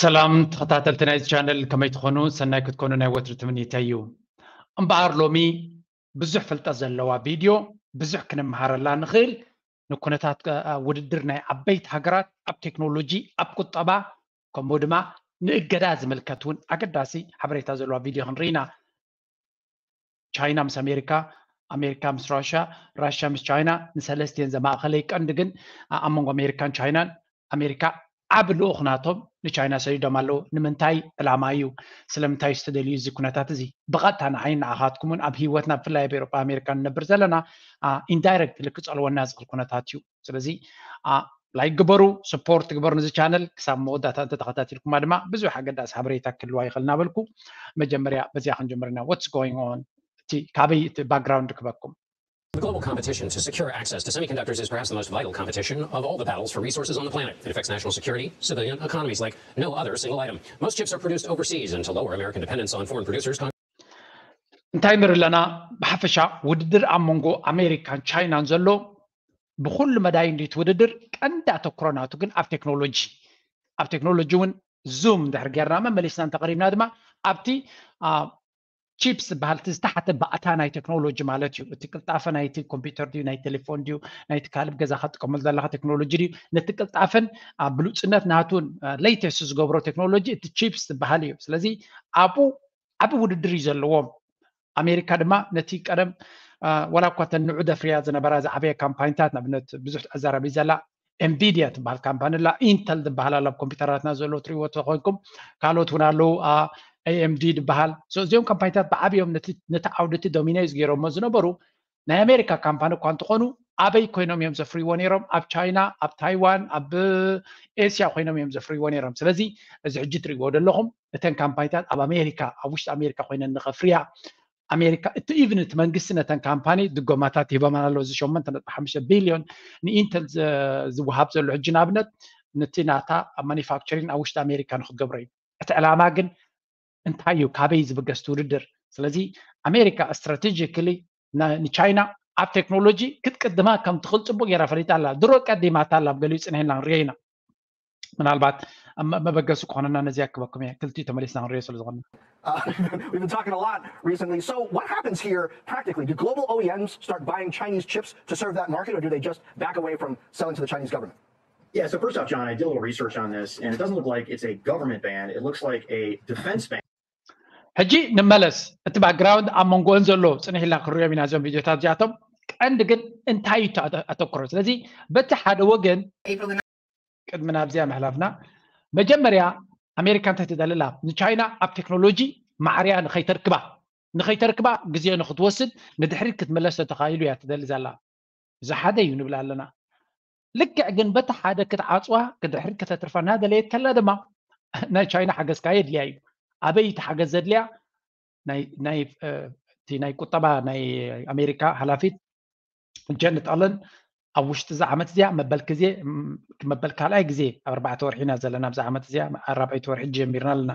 ሰላም ተኸታተልቲ ናይዚ ቻነል፣ ከመይ ትኾኑ? ሰናይ ክትኮኑ ናይ ወትሪ ትምኒተይ እዩ። እምበኣር ሎሚ ብዙሕ ፍልጠት ዘለዋ ቪድዮ፣ ብዙሕ ክንመሃረላ ንኽእል፣ ንኩነታት ውድድር ናይ ዓበይቲ ሃገራት ኣብ ቴክኖሎጂ፣ ኣብ ቁጠባ፣ ከምኡ ድማ ንእገዳ ዝምልከት እውን ኣገዳሲ ሓበሬታ ዘለዋ ቪድዮ ክንርኢ ኢና። ቻይና ምስ ኣሜሪካ፣ ኣሜሪካ ምስ ራሽያ፣ ራሽያ ምስ ቻይና፣ ንሰለስቲኤን ዘማእኸለ እዩ። ቀንዲ ግን ኣብ መንጎ ኣሜሪካን ቻይናን፣ ኣሜሪካ ዓቢ ልኡኽ ናቶም ንቻይና ሰዲዶም ኣለዉ። ንምንታይ ዕላማ እዩ? ስለምንታይ እዩ ዝተደልዩ እዚ ኩነታት እዚ? ብቐጥታ ንዓይን ንዓኻትኩምን ኣብ ህይወትና፣ ብፍላይ ኣብ ኤውሮጳ ኣሜሪካ ንነብር ዘለና፣ ኢንዳይረክትሊ ክጸልወና ዝኽእል ኩነታት እዩ። ስለዚ ላይክ ግበሩ፣ ስፖርት ግበሩ ነዚ ቻነል። ክሳብ መወዳእታ እንተተኸታቲልኩማ ድማ ብዙሕ ኣገዳሲ ሓበሬታ ክህልዋ ይኽእል እናበልኩ፣ መጀመርያ በዚኣ ክንጀምር ኢና። What's going on? እቲ ካበይ እቲ ባክግራውንድ ክበኩም? The global competition to secure access to semiconductors is perhaps the most vital competition of all the battles for resources on the planet. It affects national security, civilian economies like no other single item. Most chips are produced overseas, and to lower American dependence on foreign producers, እንታይ ንርኢ ኣለና? ብሓፈሻ ውድድር ኣብ መንጎ ኣሜሪካን ቻይናን ዘሎ ብኩሉ መዳይ እንድዩ እቲ ውድድር። ቀንዲ ኣተኩሮ ናቱ ግን ኣብ ቴክኖሎጂ፣ ኣብ ቴክኖሎጂ እውን ዙም እንድሕር ጌርና መመሊስና እንተቐሪብና ድማ ኣብቲ ቺፕስ ዝበሃል እቲ ዝተሓተ ባእታ ናይ ቴክኖሎጂ ማለት እዩ። እቲ ቅልጣፈ ናይቲ ኮምፒውተር ድዩ፣ ናይ ቴሌፎን ድዩ፣ ናይቲ ካልእ ገዛ ከጥቀመሉ ዘለካ ቴክኖሎጂ ድዩ፣ ነቲ ቅልጣፈን ብሉፅነት ናቱን ሌተስት ዝገብሮ ቴክኖሎጂ እቲ ቺፕስ ዝበሃል እዩ። ስለዚ ኣብኡ ዓቢ ውድድር እዩ ዘለዎም። ኣሜሪካ ድማ ነቲ ቀደም ዋላ እኳ ተን ንዑ ደፍርያ ዝነበራ ዝዓበየ ካምፓኒታት፣ ንኣብነት ብዙሕ ኣዛራቢ ዘላ ኤንቪድያ ትበሃል ካምፓኒ ኣላ፣ ኢንተል ዝበሃል ኣሎ ኣብ ኮምፒውተራትና ዘሎ ትሪእዎ ተኮንኩም፣ ካልኦት እውን ኣለዉ፣ ኤኤምዲ ዝበሃል። እዚኦም ካምፓኒታት ብዓብዮም ነቲ ዓውዲ እቲ ዶሚናይዝ ገይሮሞ ዝነበሩ ናይ ኣሜሪካ ካምፓኒ እኳ እንተኾኑ፣ ኣበይ ኮይኖም እዮም ዘፍርይዎ ነይሮም? ኣብ ቻይና፣ ኣብ ታይዋን፣ ኣብ ኤስያ ኮይኖም እዮም ዘፍርይዎ ነይሮም። ስለዚ እዚ ሕጂ ትሪእዎ ዘለኹም እተን ካምፓኒታት ኣብ ኣሜሪካ፣ ኣብ ውሽጢ ኣሜሪካ ኮይነን ንኸፍርያ ኣሜሪካ እቲ ኢቭን እቲ መንግስቲ ነተን ካምፓኒ ድጎማታት ሂቦመን ኣለዉ። እዚ ሸሞንተ ነጥቢ ሓሙሽተ ቢልዮን ንኢንተል ዝወሃብ ዘሎ ሕጂ ንኣብነት ነቲ ናታ ኣብ ማኒፋክቸሪንግ ኣብ ውሽጢ ኣሜሪካ ንክትገብሮ እዩ። እቲ ዕላማ ግን እንታይ እዩ? ካበይ ዝብገስ ውድድር? ስለዚ ኣሜሪካ ስትራቴጂካሊ ንቻይና ኣብ ቴክኖሎጂ ክትቅድማ ከም ትኽእል ፅቡቅ ገይራ ፈሊጣ ኣላ። ድሮ ቀዲማታ ኣላ ኣብ ገሊኡ ፅንሒልና ንሪኦ ኢና። ምናልባት መበገሲ ክኾነና ነዚኣ ክበኩም እየ። ክልቲኡ ተመሊስና ክንሪኦ ስለ ዝኾንና። We've been talking a lot recently. So, what happens here practically? Do global O E Ms start buying Chinese chips to serve that market, or do they just back away from selling to the Chinese government? Yeah, so first off, John, I did a little research on this, and it doesn't look like it's a government ban. It looks like a defense ban. ሕጂ ንመለስ። እቲ ባክግራውንድ ኣብ መንጎኦን ዘሎ ፅንሕ ኢልና ክንሪኦም ኢና እዞም ቪድዮታት እዚኣቶም። ቀንዲ ግን እንታይ እዩ ኣተኩሮ? ስለዚ በቲ ሓደ ወገን ቅድሚ ናብዚኣ ምሕላፍና መጀመርያ ኣሜሪካ እንታይ ትደሊ ኣላ? ንቻይና ኣብ ቴክኖሎጂ ማዕርያ ንኸይተርክባ ንኸይተርክባ ግዜ ንክትወስድ ንድሕሪት ክትምለስ ተተኻኢሉ እያ ትደሊ ዘላ። እዚ ሓደ እዩ ንብል ኣለና። ልክዕ ግን በቲ ሓደ ክትዓፅዋ ክድሕሪት ከተትርፋ እናደለየት ከላ ድማ ናይ ቻይና ሓገዝ ከዓ የድልያ እዩ። ኣበይ እቲ ሓገዝ ዘድልያ? እቲ ናይ ቁጠባ ናይ ኣሜሪካ ሓላፊት ጀነት ኣለን ኣብ ውሽጢ እዛ ዓመት እዚኣ መበል ግዜ መበል ካልኣይ ግዜ ኣብ ኣርባዕተ ወርሒ ኢና ዘለና። ኣብዚ ዓመት እዚኣ ኣራብዐይቲ ወርሒ ጀሚርና ኣለና።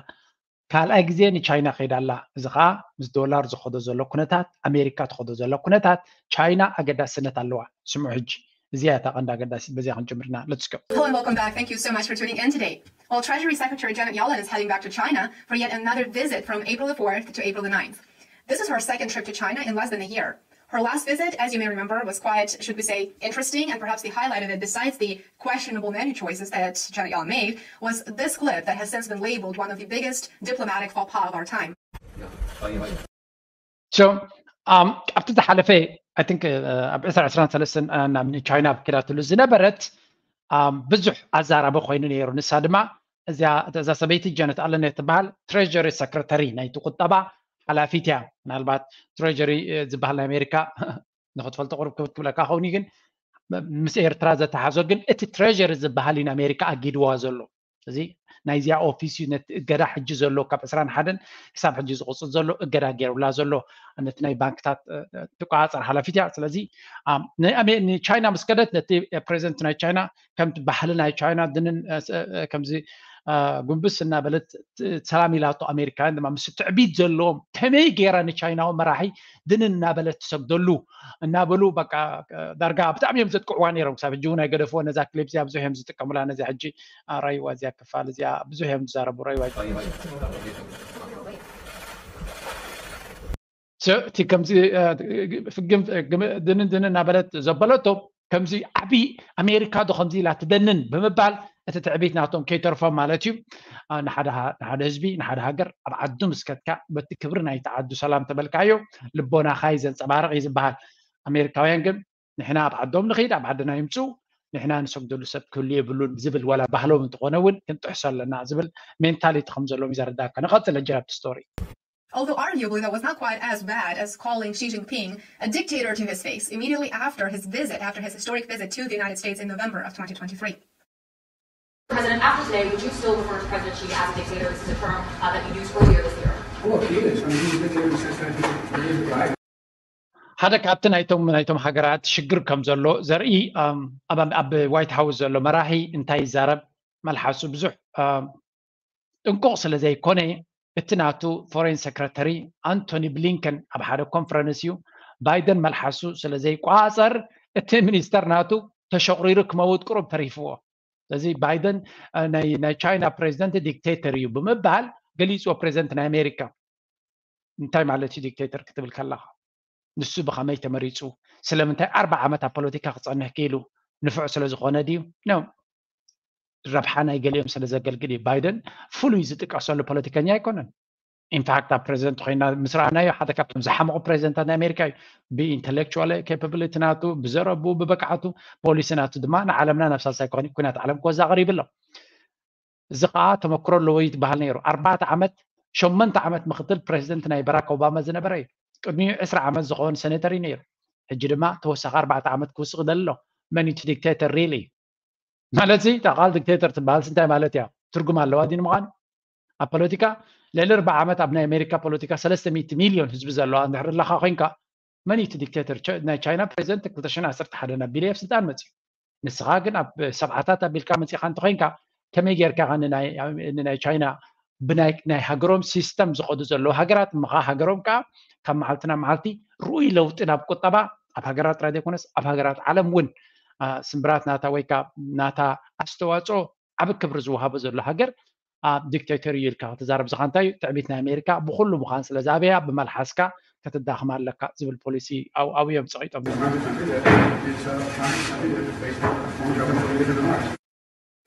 ካልኣይ ግዜ ንቻይና ከይዳ ኣላ። እዚ ከዓ ምስ ዶላር ዝኸዶ ዘሎ ኩነታት፣ ኣሜሪካ ትኸዶ ዘሎ ኩነታት ቻይና ኣገዳስነት ኣለዋ። ስምዑ ሕጂ እዚኣ እታ ቀንዲ ኣገዳሲት። በዚኣ ክንጅምርና። Let's go. Hello and welcome back. Thank you so much for tuning in today. Well, Treasury Secretary Janet Yellen is heading back to China for yet another visit from April the fourth to April the ninth. This is her second trip to China in less than a year. Her last visit, as you may remember, was quite, should we say, interesting, and perhaps the highlight of it, besides the questionable menu choices that Janet Yellen made, was this clip that has since been labeled one of the biggest diplomatic faux pas of our time. So, um, ኣብቲ ዝሓለፈ I think ኣብ ዕስራ ዕስራን ሰለስተን ናብ ቻይና ኣብ ከይዳትሉ ዝነበረት ብዙሕ ኣዛራቢ ኮይኑ ነይሩ። ንሳ ድማ እዚኣ እዛ ሰበይቲ ጀነት ኣለን እትበሃል ትሬጀሪ ሰክረተሪ ናይቲ ቁጠባ ሓላፊት እያ። ምናልባት ትሬጀሪ ዝበሃል ናይ ኣሜሪካ ንክትፈልጦ ቅርብ ክብል ክብለካ ኸውን እዩ፣ ግን ምስ ኤርትራ ዘተሓዞ ግን እቲ ትሬጀሪ ዝበሃል እዩ ንኣሜሪካ ኣጊድዋ ዘሎ። እዚ ናይዚኣ ኦፊስ እዩ ነቲ እገዳ ሕጂ ዘሎ ካብ ዕስራን ሓደን ክሳብ ሕጂ ዝቕፅል ዘሎ እገዳ ገይሩላ ዘሎ ነቲ ናይ ባንክታት ትቆፃፀር ሓላፊት እያ። ስለዚ ንቻይና ምስ ከደት ነቲ ፕሬዚደንት ናይ ቻይና ከምቲ ባህሊ ናይ ቻይና ድንን ከምዚ ጉንብስ እናበለት ሰላም ኢላቶ ኣሜሪካውያን ድማ ምስ ትዕቢት ዘለዎም ከመይ ገይራ ንቻይናዊ መራሒ ድንን እናበለት ትሰግደሉ እናበሉ በቃ ዳርጋ ብጣዕሚ እዮም ዘጥቅዕዋ ነይሮም። ክሳብ ሕጂ እውን ኣይገደፍዎ። ነዛ ክሊፕ እዚኣ ብዙሕ እዮም ዝጥቀሙላ። ነዚኣ ሕጂ ራይዋ እዚኣ ክፋል እዚኣ ብዙሕ እዮም ዝዛረቡ። ራይዋ እቲ ከምዚ ድንን ድንን እናበለት ዘበለቶ ከምዚ ዓብዪ ኣሜሪካ ዶ ከምዚ ኢላ ትደንን ብምባል እቲ ትዕቢት ናቶም ከይተርፎም ማለት እዩ። ንሓደ ህዝቢ ንሓደ ሃገር ኣብ ዓዱ ምስ ከድካ በቲ ክብሪ ናይቲ ዓዱ ሰላም ተበልካዮ ልቦናኻ እዩ ዘንፀባርቕ እዩ ዝበሃል። ኣሜሪካውያን ግን ንሕና ኣብ ዓዶም ንኸይድ ኣብ ዓድና ይምፅኡ ንሕና ንሰግደሉ ሰብ ክህሉ የብሉን ዝብል ዋላ ባህሎም እንተኾነ እውን ክንጥሕሶ ኣለና ዝብል ሜንታሊቲ ከም ዘለዎም እዩ ዘረዳእካ። ንቐፅል ጀራብቲ ስቶሪ። Although arguably that was not quite as bad as calling Xi Jinping a dictator to his face immediately after his visit, after his historic visit to the United States in November of twenty twenty-three. President, after today, would you still refer to President Xi as a dictator? This is a term uh, that you used earlier this year. Well, he is. I mean, he's a dictator since nineteen ninety-five. ሓደ ካብቲ ናይቶም ናይቶም ሃገራት ሽግር ከም ዘሎ ዘርኢ ኣብ ዋይት ሃውስ ዘሎ መራሒ እንታይ ይዛረብ መልሓሱ ብዙሕ ጥንቁቕ ስለ ዘይኮነ እቲ ናቱ ፎሬን ሰክረተሪ ኣንቶኒ ብሊንከን ኣብ ሓደ ኮንፈረንስ እዩ ባይደን መልሓሱ ስለ ዘይቋፀር እቲ ሚኒስተር ናቱ ተሸቑሪሩ ክመውት ቁሩብ ተሪፍዎ። ስለዚ ባይደን ናይ ቻይና ፕሬዚደንት ዲክቴተር እዩ ብምባል ገሊፅዎ። ፕሬዚደንት ናይ ኣሜሪካ እንታይ ማለት እዩ ዲክቴተር ክትብል ከለኻ ንሱ ብኸመይ ተመሪፁ ስለምንታይ ኣርባ ዓመት ኣብ ፖለቲካ ክፀንሕ ክኢሉ ንፉዕ ስለ ዝኾነ ድዩ ነው ረብሓ ናይ ገሊኦም ስለ ዘገልግል እዩ። ባይደን ፍሉይ ዝጥቀሰሉ ፖለቲከኛ ኣይኮነን። ኢንፋክት ኣብ ፕሬዚደንት ኮይና ምስ ረኣናዮ ሓደ ካብቶም ዝሓመቑ ፕሬዚደንታት ናይ ኣሜሪካ እዩ። ብኢንተሌክቹዋል ኬፓብሊቲ ናቱ ብዘረቡ ብብቅዓቱ ፖሊሲ ናቱ ድማ ንዓለምና ናብ ሳልሳይ ኮኒ ኩናት ዓለም ክወዛቕር ይብሎ። እዚ ከዓ ተመክሮ ኣለዎ ይትበሃል ነይሩ። ኣርባዕተ ዓመት ሸመንተ ዓመት ምክትል ፕሬዚደንት ናይ በራክ ኦባማ ዝነበረ እዩ። ቅድሚኡ ዕስራ ዓመት ዝኸውን ሴኔተር እዩ ነይሩ። ሕጂ ድማ ተወሳኺ ኣርባዕተ ዓመት ክውስኽ ደሎ መን እቲ ዲክቴተር ሪሊ ማለት እዚ እታ ቃል ዲክቴተር ትበሃል እንታይ ማለት እያ? ትርጉም ኣለዋ ድዩ ንምዃኑ? ኣብ ፖለቲካ ልዕሊ ኣርባዓ ዓመት ኣብ ናይ ኣሜሪካ ፖለቲካ ሰለስተ ሚእቲ ሚልዮን ህዝቢ ዘለዋ እንድሕር ኣለካ ኮይንካ መን እዩ እቲ ዲክቴተር? ናይ ቻይና ፕሬዚደንት ክልተ ሽሕን ዓሰርተ ሓደን ኣቢሉ ኣብ ስልጣን መፅዩ። ንስኻ ግን ኣብ ሰብዓታት ኣቢልካ መፂኻ እንተኮይንካ ከመይ ጌርካ ንናይ ቻይና ብናይ ናይ ሃገሮም ሲስተም ዝኸዱ ዘለዉ ሃገራት ምኻ ሃገሮም ከዓ ካብ መዓልቲ ናብ መዓልቲ ርኡይ ለውጢ ናብ ቁጠባ ኣብ ሃገራት ጥራይ ዘይኮነስ ኣብ ሃገራት ዓለም እውን ስምብራት ናታ ወይ ከዓ ናታ ኣስተዋፅኦ ዓብ ክብሪ ዝወሃቦ ዘሎ ሃገር ኣብ ዲክቴተር እዩ ኢልካ ክትዛረብ ዝኻ እንታይ እዩ ትዕቢት ናይ ኣሜሪካ ብኩሉ ምዃን ስለ ዝኣበያ ብመልሓስካ ክትዳኽማ ኣለካ ዝብል ፖሊሲ ኣብዮም ፀቂጦም።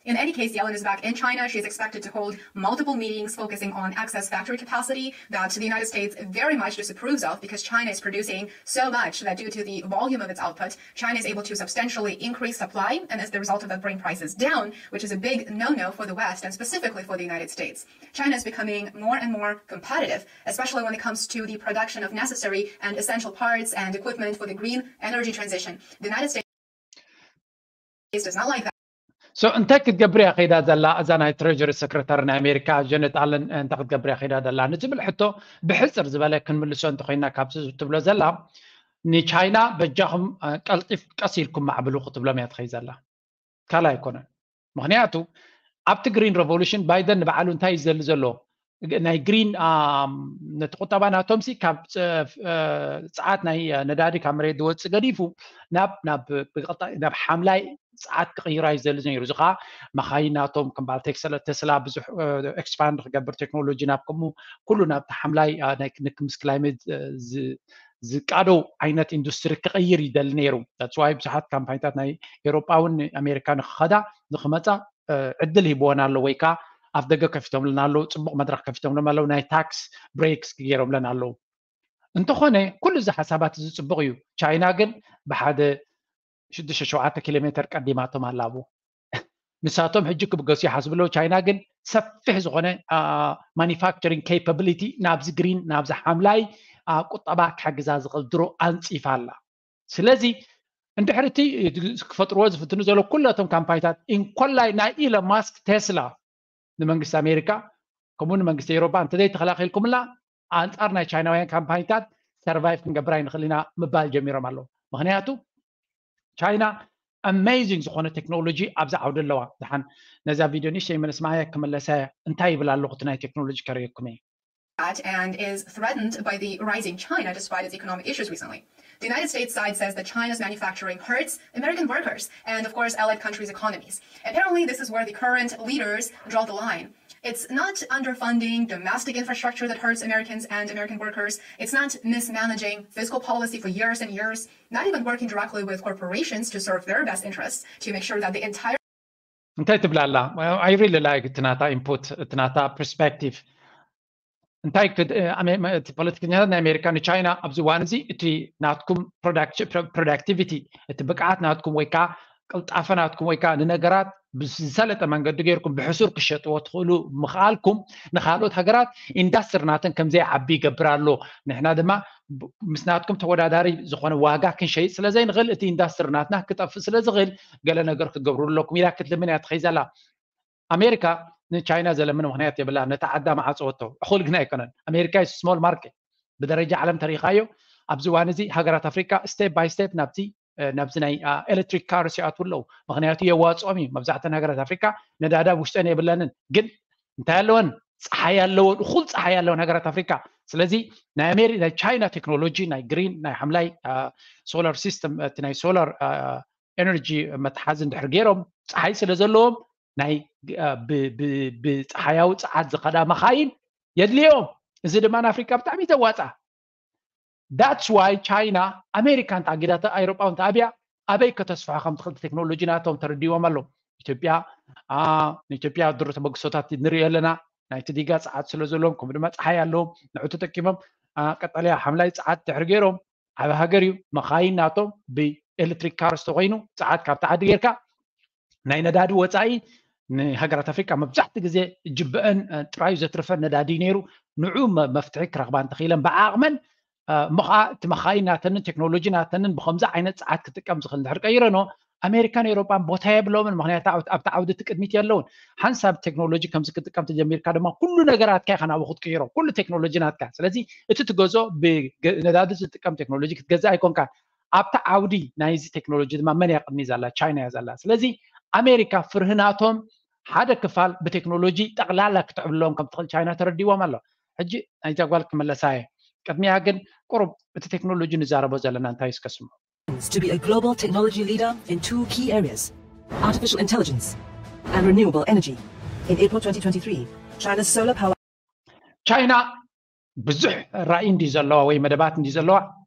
In any case, Yellen is back in China. She is expected to hold multiple meetings focusing on excess factory capacity that the United States very much disapproves of because China is producing so much that due to the volume of its output, China is able to substantially increase supply and as the result of that bring prices down, which is a big no-no for the West and specifically for the United States. China is becoming more and more competitive, especially when it comes to the production of necessary and essential parts and equipment for the green energy transition. The United States does not like that. So እንታይ ክትገብር እያ ከይዳ ዘላ እዛ ናይ ትሬጀሪ ሰክረታሪ ናይ ኣሜሪካ ጀነት ኣለን እንታይ ክትገብር እያ ከይዳ ዘላ ንትብል ሕቶ ብሕፅር ዝበለ ክንምልሶ እንተኮይና ካብቲ ትብሎ ዘላ ንቻይና በጃኹም ቀልጢፍ ቀስ ኢልኩም ማዕብሉ ክትብሎም እያ ትኸይ ዘላ ካልእ ኣይኮነን። ምክንያቱ ኣብቲ ግሪን ሬቮሉሽን ባይደን ንባዕሉ እንታይ እዩ ዝደሊ ዘሎ ናይ ግሪን ነቲ ቁጠባ ናቶም ሲ ካብ ፀዓት ናይ ነዳዲ ካብ መሬት ዝወፅእ ገዲፉ ናብ ናብ ናብ ሓምላይ ፀዓት ክቕይራ እዩ ዝደሊ ነይሩ። እዚ ከዓ መኻይን ናቶም ከም በዓል ቴስላ ብዙሕ ኤክስፓንድ ክገብር ቴክኖሎጂ ናብ ከምኡ ኩሉ ናብቲ ሓምላይ ምስ ክላይሜት ዝቃደው ዓይነት ኢንዱስትሪ ክቕይር ይደሊ ነይሩ። That's why ብዙሓት ካምፓኒታት ናይ ኤሮጳ እውን ኣሜሪካ ንክኸዳ ንክመፃ ዕድል ሂብወን ኣሎ ወይ ከዓ ኣፍ ደገ ከፊቶምለን ኣለዉ፣ ፅቡቅ መድረክ ከፊቶምሎም ኣለዉ፣ ናይ ታክስ ብሬክስ ገይሮምለን ኣለዉ። እንተኾነ ኩሉ እዚ ሓሳባት እዚ ፅቡቅ እዩ። ቻይና ግን ብሓደ ሽዱሽተ ሸውዓተ ኪሎ ሜትር ቀዲማቶም ኣላ። ንሳቶም ሕጂ ክብገሱ ይሓስቡ ኣለዉ። ቻይና ግን ሰፊሕ ዝኾነ ማኒፋክቸሪንግ ኬፓብሊቲ ናብዚ ግሪን ናብዚ ሓምላይ ቁጠባ ክሕግዛ ዝኽእል ድሮ ኣንፂፋ ኣላ። ስለዚ እንድሕር እቲ ክፈጥርዎ ዝፍትኑ ዘሎ ኩላቶም ካምፓኒታት እንኮላይ ናይ ኢሎን ማስክ ቴስላ ንመንግስቲ ኣሜሪካ ከምኡ ንመንግስቲ ኤሮፓ እንተዘይተኸላኺልኩምላ ኣንፃር ናይ ቻይናውያን ካምፓኒታት ሰርቫይቭ ክንገብር ኣይንኽእል ኢና ምባል ጀሚሮም ኣለዉ። ምክንያቱ ቻይና ኣሜዚንግ ዝኾነ ቴክኖሎጂ ኣብዚ ዓውዲ ኣለዋ። ድሓን ነዛ ቪድዮ ንእሽተይ መለስ ማያ ክመለሳ እያ። እንታይ ይብል ኣለኹ እቲ ናይ ቴክኖሎጂ ከርእየኩም እየ። That and is threatened by the rising China despite its economic issues recently. The United States side says that China's manufacturing hurts American workers and, of course, allied countries' economies. Apparently, this is where the current leaders draw the line. It's not underfunding domestic infrastructure that hurts Americans and American workers. It's not mismanaging fiscal policy for years and years, not even working directly with corporations to serve their best interests to make sure that the entire እንታይ ትብላ ኣላ? I really like እቲ ናታ ኢንፑት፣ እቲ ናታ ፐርስፔክቲቭ። እንታይ ክድ- እ፣ ኣሜ- መ- እቲ ፖለቲከኛታት ናይ ኣሜሪካ ንቻይና ኣብዚ እዋን እዚ እቲ ናትኩም ፕሮዳክቲቪቲ፣ እቲ ብቅዓት ናትኩም ወይ ከዓ ቅልጣፈ ናትኩም ወይ ከዓ ንነገራት ብዝሰለጠ መንገዲ ገይርኩም ብሕሱር ክሸጥዎ ትኽእሉ ምኽኣልኩም ንካልኦት ሃገራት ኢንዳስትሪ ናተን ከምዘይዓቢ ይገብር ኣሎ። ንሕና ድማ ብ- ምስ ናትኩም ተወዳዳሪ ዝኾነ ዋጋ ክንሸይጥ ስለዘይንኽእል እቲ ኢንዳስትሪ ናትና ክጠፍእ ስለዝኽእል ገለ ነገር ክገብሩ ኣለኩም ኢላ ክትልምን እያ ትኸይድ ዘላ። ኣሜሪካ ንቻይና ዘለምን ምክንያት የብላ። ነታ ዓዳ መዓፀወቶ እኹል ግን ኣይኮነን። ኣሜሪካ ስሞል ማርኬት ብደረጃ ዓለም ተሪኻዮ። ኣብዚ እዋን እዚ ሃገራት ኣፍሪካ ስቴፕ ባይ ስቴፕ ናብቲ ናብዚ ናይ ኤሌክትሪክ ካርስ ይኣትዉ ኣለዉ። ምክንያቱ የዋፅኦም እዩ። መብዛሕተን ሃገራት ኣፍሪካ ነዳዲ ኣብ ውሽጠን የብለንን። ግን እንታይ ኣለወን? ፀሓይ ኣለወን፣ እኩል ፀሓይ ኣለወን ሃገራት ኣፍሪካ። ስለዚ ናይ ኣሜሪ ናይ ቻይና ቴክኖሎጂ ናይ ግሪን ናይ ሓምላይ ሶላር ሲስተም እቲ ናይ ሶላር ኤነርጂ መትሓዚ እንድሕር ገይሮም ፀሓይ ስለ ዘለዎም ናይ ብፀሓያዊ ፀዓት ዝኸዳ መኻይን የድልዮም። እዚ ድማ ንኣፍሪካ ብጣዕሚ ተዋፃ። That's why ቻይና ኣሜሪካ እንተኣጊዳ ኣይሮጳ እንተኣብያ ኣበይ ከተስፍሖ ከም ትኽእል ቴክኖሎጂ ናቶም ተረዲዎም ኣሎ። ኢትዮጵያ ንኢትዮጵያ ድሮ ተበግሶታት ንሪኦ ኣለና። ናይቲ ዲጋ ፀዓት ስለ ዘለዎም ከምኡ ድማ ፀሓይ ኣለዎም ንዑ ተጠቂሞም ቀጠልያ ሓምላይ ፀዓት ድሕር ገይሮም ዓብ ሃገር እዩ። መኻይን ናቶም ብኤሌክትሪክ ካርስ ተኮይኑ ፀዓት ካብቲ ዓዲ ጌርካ ናይ ነዳዲ ወፃኢ ንሃገራት ኣፍሪካ መብዛሕቲ ግዜ ጅብአን ጥራዩ ዘትርፈን ነዳዲ ነይሩ። ንዑ መፍትሒ ክረክባ እንተኽኢለን ብዓቕመን ምኸዓ እቲ መኻይን ናተንን ቴክኖሎጂ ናተንን ብከምዚ ዓይነት ፀዓት ክጥቀም ዝኽእል እንድሕር ቀይረኖ ኣሜሪካን ኤውሮጳን ቦታ የብሎምን። ምክንያቱ ኣብቲ ዓውዲ እቲ ቅድሚት የለውን። ሓንሳብ ቴክኖሎጂ ከምዚ ክትጥቀም ተጀሚርካ ድማ ኩሉ ነገራትካ ኢኻ ናብኡ ክትቅይሮ፣ ኩሉ ቴክኖሎጂ ናትካ። ስለዚ እቲ ትገዝኦ ነዳዲ ዝጥቀም ቴክኖሎጂ ክትገዝእ ኣይኮንካ። ኣብቲ ዓውዲ ናይዚ ቴክኖሎጂ ድማ መን እያ ቅድሚ ዘላ? ቻይና እያ ዘላ። ስለዚ ኣሜሪካ ፍርህናቶም ሓደ ክፋል ብቴክኖሎጂ ጠቕላላ ክትዕብሎም ከም ትኽእል ቻይና ተረዲዎም ኣሎ። ሕጂ ናይዛ ጓል ክመለሳ እየ። ቅድሚያ ግን ቁሩብ እቲ ቴክኖሎጂ ንዛረቦ ዘለና እንታይ እስከ ስምዑ። To be a global technology leader in two key areas, artificial intelligence and renewable energy. In April twenty twenty-three, China's solar power ቻይና ብዙሕ ራእይ እንዲ ዘለዋ ወይ መደባት እንዲ ዘለዋ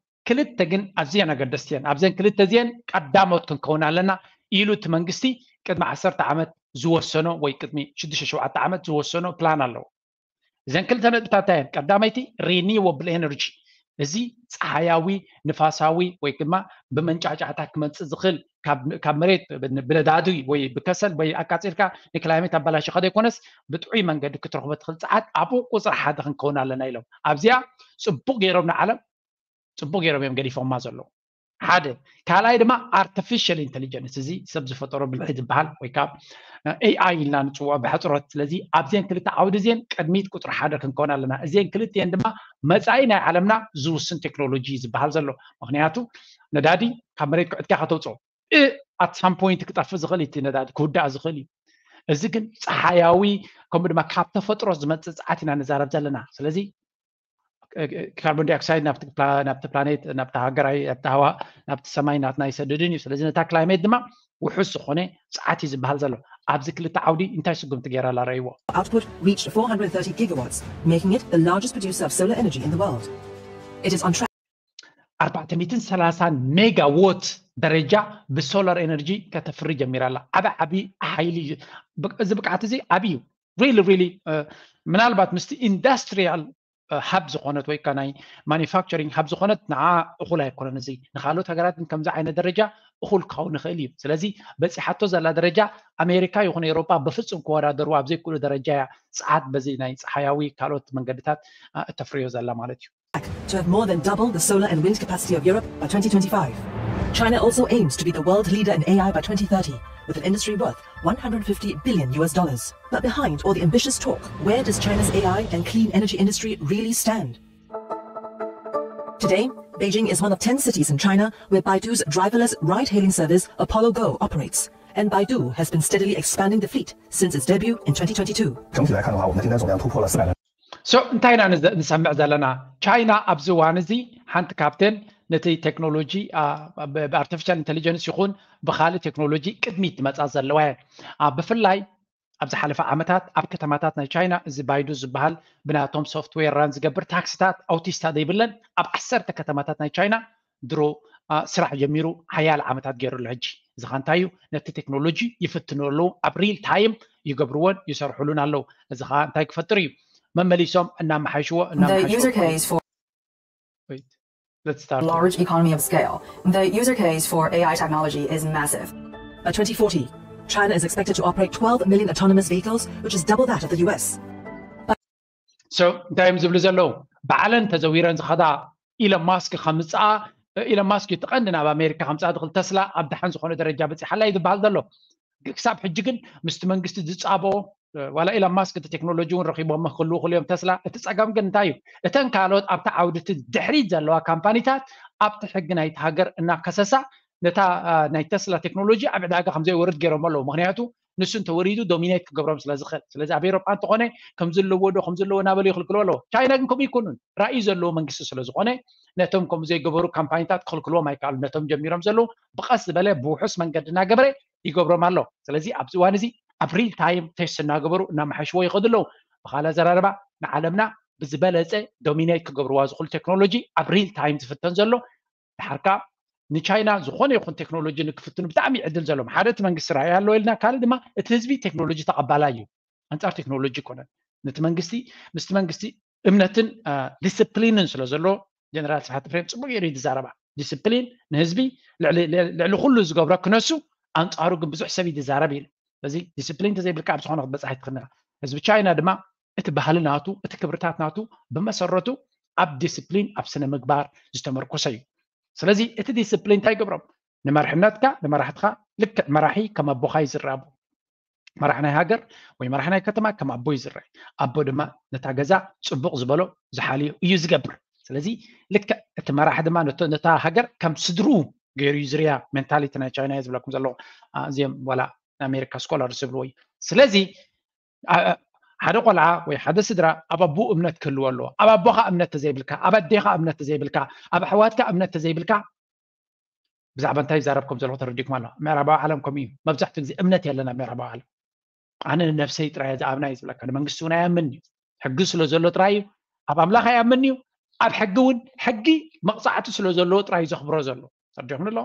ክልተ ግን ኣዝየን ኣገደስቲ እየን። ኣብዘን ክልተ እዚአን ቀዳሞት ክንከውን ኣለና ኢሉ እቲ መንግስቲ ቅድሚ ዓሰርተ ዓመት ዝወሰኖ ወይ ቅድሚ ሽዱሽተ ሸውዓተ ዓመት ዝወሰኖ ፕላን ኣለዎ። እዘን ክልተ ነጥብታት እየን። ቀዳመይቲ ሪኒወብል ኤነርጂ፣ እዚ ፀሓያዊ ንፋሳዊ ወይ ድማ ብመንጫዕጫዕታ ክመፅእ ዝኽእል ካብ መሬት ብነዳዲ ወይ ብከሰል ወይ ኣቃፂልካ ንክላይሜት ኣባላሽኻ ዘይኮነስ ብጥዑይ መንገዲ ክትረኽቦ ትኽእል ፀዓት ኣብኡ ቁፅሪ ሓደ ክንከውን ኣለና ኢሎም። ኣብዚኣ ፅቡቅ ገይሮም ንዓለም ፅቡቅ ገይሮም እዮም ገዲፎማ ዘለዉ። ሓደ ካልኣይ ድማ ኣርቲፊሻል ኢንቴሊጀንስ፣ እዚ ሰብ ዝፈጠሮ ብልሒ ዝበሃል ወይ ካብ ኤኣይ ኢልና ንፅውዖ ብሕፅሮት። ስለዚ ኣብዚአን ክልተ ዓውዲ እዚአን ቅድሚት ቁፅሪ ሓደ ክንከውን ኣለና። እዚአን ክልቲአን ድማ መፃኢ ናይ ዓለምና ዝውስን ቴክኖሎጂ ዝበሃል ዘሎ። ምክንያቱ ነዳዲ ካብ መሬት ክዕጥካ ከተውፅኦ at some point ክጠፍእ ዝኽእል እቲ ነዳዲ ክውዳእ ዝኽእል እዩ። እዚ ግን ፀሓያዊ ከምኡ ድማ ካብ ተፈጥሮ ዝመፅእ ፀዓት ኢና ንዛረብ ዘለና። ስለዚ ካርቦን ዳይኦክሳይድ ናብቲ ፕላኔት ናብቲ ሃገራዊ ናብቲ ሃዋ ናብቲ ሰማይ ናትና ይሰድድን እዩ። ስለዚ ነታ ክላይሜት ድማ ውሑስ ዝኾነ ፀዓት እዩ ዝበሃል ዘሎ። ኣብዚ ክልተ ዓውዲ እንታይ ስጉምቲ ገይራ ኣላ ረእይዎ። Output reached four hundred thirty gigawatts, making it the largest producer of solar energy in the world. It is on track ኣርባዕተ ሚእትን ሰላሳን ሜጋዎት ደረጃ ብሶላር ኤነርጂ ከተፍሪ ጀሚራ ኣላ። ዓቢ ዓቢ ሓይሊ እዩ። እዚ ብቅዓት እዚ ዓቢ እዩ። ሪሊ ሪሊ ምናልባት ምስቲ ኢንዳስትሪያል ሃብ ዝኾነት ወይ ከዓ ናይ ማኒፋክቸሪንግ ሃብ ዝኾነት ንዓ እኹል ኣይኮነን። እዚ ንካልኦት ሃገራት ግን ከምዚ ዓይነት ደረጃ እኹል ክኸውን ይኽእል እዩ። ስለዚ በፂሓቶ ዘላ ደረጃ ኣሜሪካ ይኹን ኤውሮጳ ብፍፁም ክወዳደርዋ ኣብ ዘይክእሉ ደረጃ እያ ፀዓት በዚ ናይ ፀሓያዊ ካልኦት መንገድታት እተፍርዮ ዘላ ማለት እዩ። To have more than double the solar and wind capacity of Europe by twenty twenty-five. China also aims to be the world leader in A I by twenty thirty, with an industry worth one hundred fifty billion U S dollars. But behind all the ambitious talk, where does China's A I and clean energy industry really stand? Today, Beijing is one of ten cities in China where Baidu's driverless ride-hailing service Apollo Go operates, and Baidu has been steadily expanding the fleet since its debut in twenty twenty-two. 整体来看的话，我们的订单总量突破了四百万。 So እንታይ ኢና ንሰምዕ ዘለና? ቻይና ኣብዚ እዋን እዚ ሓንቲ ካብተን ነቲ ቴክኖሎጂ ብኣርቲፊሻል ኢንቴሊጀንስ ይኹን ብካልእ ቴክኖሎጂ ቅድሚት ዝመፃ ዘለዋ እየን። ብፍላይ ኣብ ዝሓለፈ ዓመታት ኣብ ከተማታት ናይ ቻይና እዚ ባይዱ ዝበሃል ብናቶም ሶፍትዌር ራን ዝገብር ታክሲታት ኣውቲስታ ዘይብለን ኣብ ዓሰርተ ከተማታት ናይ ቻይና ድሮ ስራሕ ጀሚሩ ሓያለ ዓመታት ገይሩ ኣሎ። ሕጂ እዚ ኸ እንታይ እዩ? ነቲ ቴክኖሎጂ ይፍትኑ ኣለዉ። ኣብ ሪል ታይም ይገብርዎን ይሰርሕሉን ኣለዉ። እዚ ኸ እንታይ ክፈጥር እዩ? መመሊሶም እናመሓይሽዎ እናመሓይሽዎ large economy of scale. The user case for A I technology is massive. By twenty forty, China is expected to operate twelve million autonomous vehicles, which is double that of the U S. So እንታይ እዮም ዝብሉ ዘለዉ? ባዕለን ተዘዊረን ዝኸዳ ኢሎን ማስክ ከምፅኣ ኢሎን ማስክ እዩ እቲ ቀንዲ ናብ ኣሜሪካ ከምፅኣ ዝኽእል። ተስላ ኣብ ደሓን ዝኾነ ደረጃ በፂሓላ እዩ ዝበሃል ዘሎ። ክሳብ ሕጂ ግን ምስቲ መንግስቲ ዝፃበኦ ዋላ ኢሎን ማስክ እቲ ቴክኖሎጂ እውን ረኪቦም ክህልዉ ክልዮም ተስላ። እቲ ፀገም ግን እንታይ እዩ? እተን ካልኦት ኣብቲ ዓውዲ እቲ ድሕሪት ዘለዋ ካምፓኒታት ኣብቲ ሕጊ ናይቲ ሃገር እናከሰሳ ነታ ናይ ተስላ ቴክኖሎጂ ኣብ ዕዳጋ ከምዘይወርድ ገይሮም ኣለዉ። ምክንያቱ ንሱ እንተወሪዱ ዶሚኔት ክገብሮም ስለ ዝኽእል። ስለዚ ኣብ ኤሮጳ እንተኾነ ከም ዘለዎ ዶ ከም ዘለዎ እናበሉ ይኽልክልዎ ኣለዎ። ቻይና ግን ከምኡ ይኮኑን። ራእዩ ዘለዎ መንግስቲ ስለ ዝኾነ ነቶም ከምኡ ዘይገበሩ ካምፓኒታት ክኽልክልዎም ኣይከኣሉ። ነቶም ጀሚሮም ዘለዉ ብቐስ ዝበለ ብውሑስ መንገዲ እናገበረ ይገብሮም ኣሎ። ስለዚ ኣብዚ እዋን እዚ ኣብ ሪል ታይም ቴስት እናገበሩ እናመሓይሽዎ ይኸዱ ኣለዉ። ብኻልእ ኣዘራርባ ንዓለምና ብዝበለፀ ዶሚኔት ክገብርዋ ዝኽእሉ ቴክኖሎጂ ኣብ ሪል ታይም ዝፍተን ዘሎ ድሓርካ ንቻይና ዝኾነ ይኹን ቴክኖሎጂ ንክፍትኑ ብጣዕሚ ዕድል ዘለዎም ሓደ እቲ መንግስቲ ራእይ ኣለዎ ኢልና ካልእ ድማ እቲ ህዝቢ ቴክኖሎጂ ተቐባላይ እዩ። ኣንፃር ቴክኖሎጂ ይኮነን ነቲ መንግስቲ ምስቲ መንግስቲ እምነትን ዲስፕሊንን ስለ ዘሎ ጀነራል ስብሓት ኤፍሬም ፅቡቅ ገይሩ እዩ ዝዛረባ። ዲስፕሊን ንህዝቢ ልዕሊ ኩሉ ዝገብሮ ክነሱ ኣንፃሩ ግን ብዙሕ ሰብ እዩ ዝዛረብ ኢሉ። ስለዚ ዲስፕሊን ተዘይብልካ ኣብ ዝኾነ ክትበፅሕ ኣይትኽእልን። ህዝቢ ቻይና ድማ እቲ ባህሊ ናቱ እቲ ክብርታት ናቱ ብመሰረቱ ኣብ ዲስፕሊን ኣብ ስነ ምግባር ዝተመርኮሰ እዩ። ስለዚ እቲ ዲስፕሊን እንታይ ይገብሮም? ንመርሕነትካ ንመራሕትካ ልክዕ መራሒ ከም ኣቦኻ ይዝረቡ። መራሕ ናይ ሃገር ወይ መራሕ ናይ ከተማ ከም ኣቦ ይዝረብ። ኣቦ ድማ ነታ ገዛ ፅቡቕ ዝበሎ ዝሓልዮ እዩ ዝገብር። ስለዚ ልክዕ እቲ መራሒ ድማ ነታ ሃገር ከም ስድርኡ ገይሩ እዩ ዝርያ። ሜንታሊቲ ናይ ቻይና እየ ዝብለኩም ዘለኹ። እዚኦም ዋላ ኣሜሪካ ስኮላርስ ዝብልዎ እዩ። ስለዚ ሓደ ቆልዓ ወይ ሓደ ስድራ ኣብ ኣቦኡ እምነት ክህልዎ ኣለዎ። ኣብ ኣቦኻ እምነት ተዘይብልካ፣ ኣብ ኣዴኻ እምነት ተዘይብልካ፣ ኣብ ኣሕዋትካ እምነት ተዘይብልካ ብዛዕባ እንታይ ይዛረብ ከም ዘለኹ ተረዲእኩም ኣሎ። ምዕራባዊ ዓለም ከምኡ እዩ። መብዛሕትኡ ግዜ እምነት የለን ኣብ ምዕራባዊ ዓለም። ኣነ ንነብሰይ ጥራይ ዝኣምና እዩ ዝብለካ። ንመንግስቲ እውን ኣይኣምን እዩ። ሕጊ ስለ ዘሎ ጥራይ እዩ። ኣብ ኣምላኽ ኣይኣምን እዩ። ኣብ ሕጊ እውን ሕጊ መቕፃዕቲ ስለ ዘለዎ ጥራይ እዩ ዘኽብሮ ዘሎ። ተረዲእኩም ኣሎ።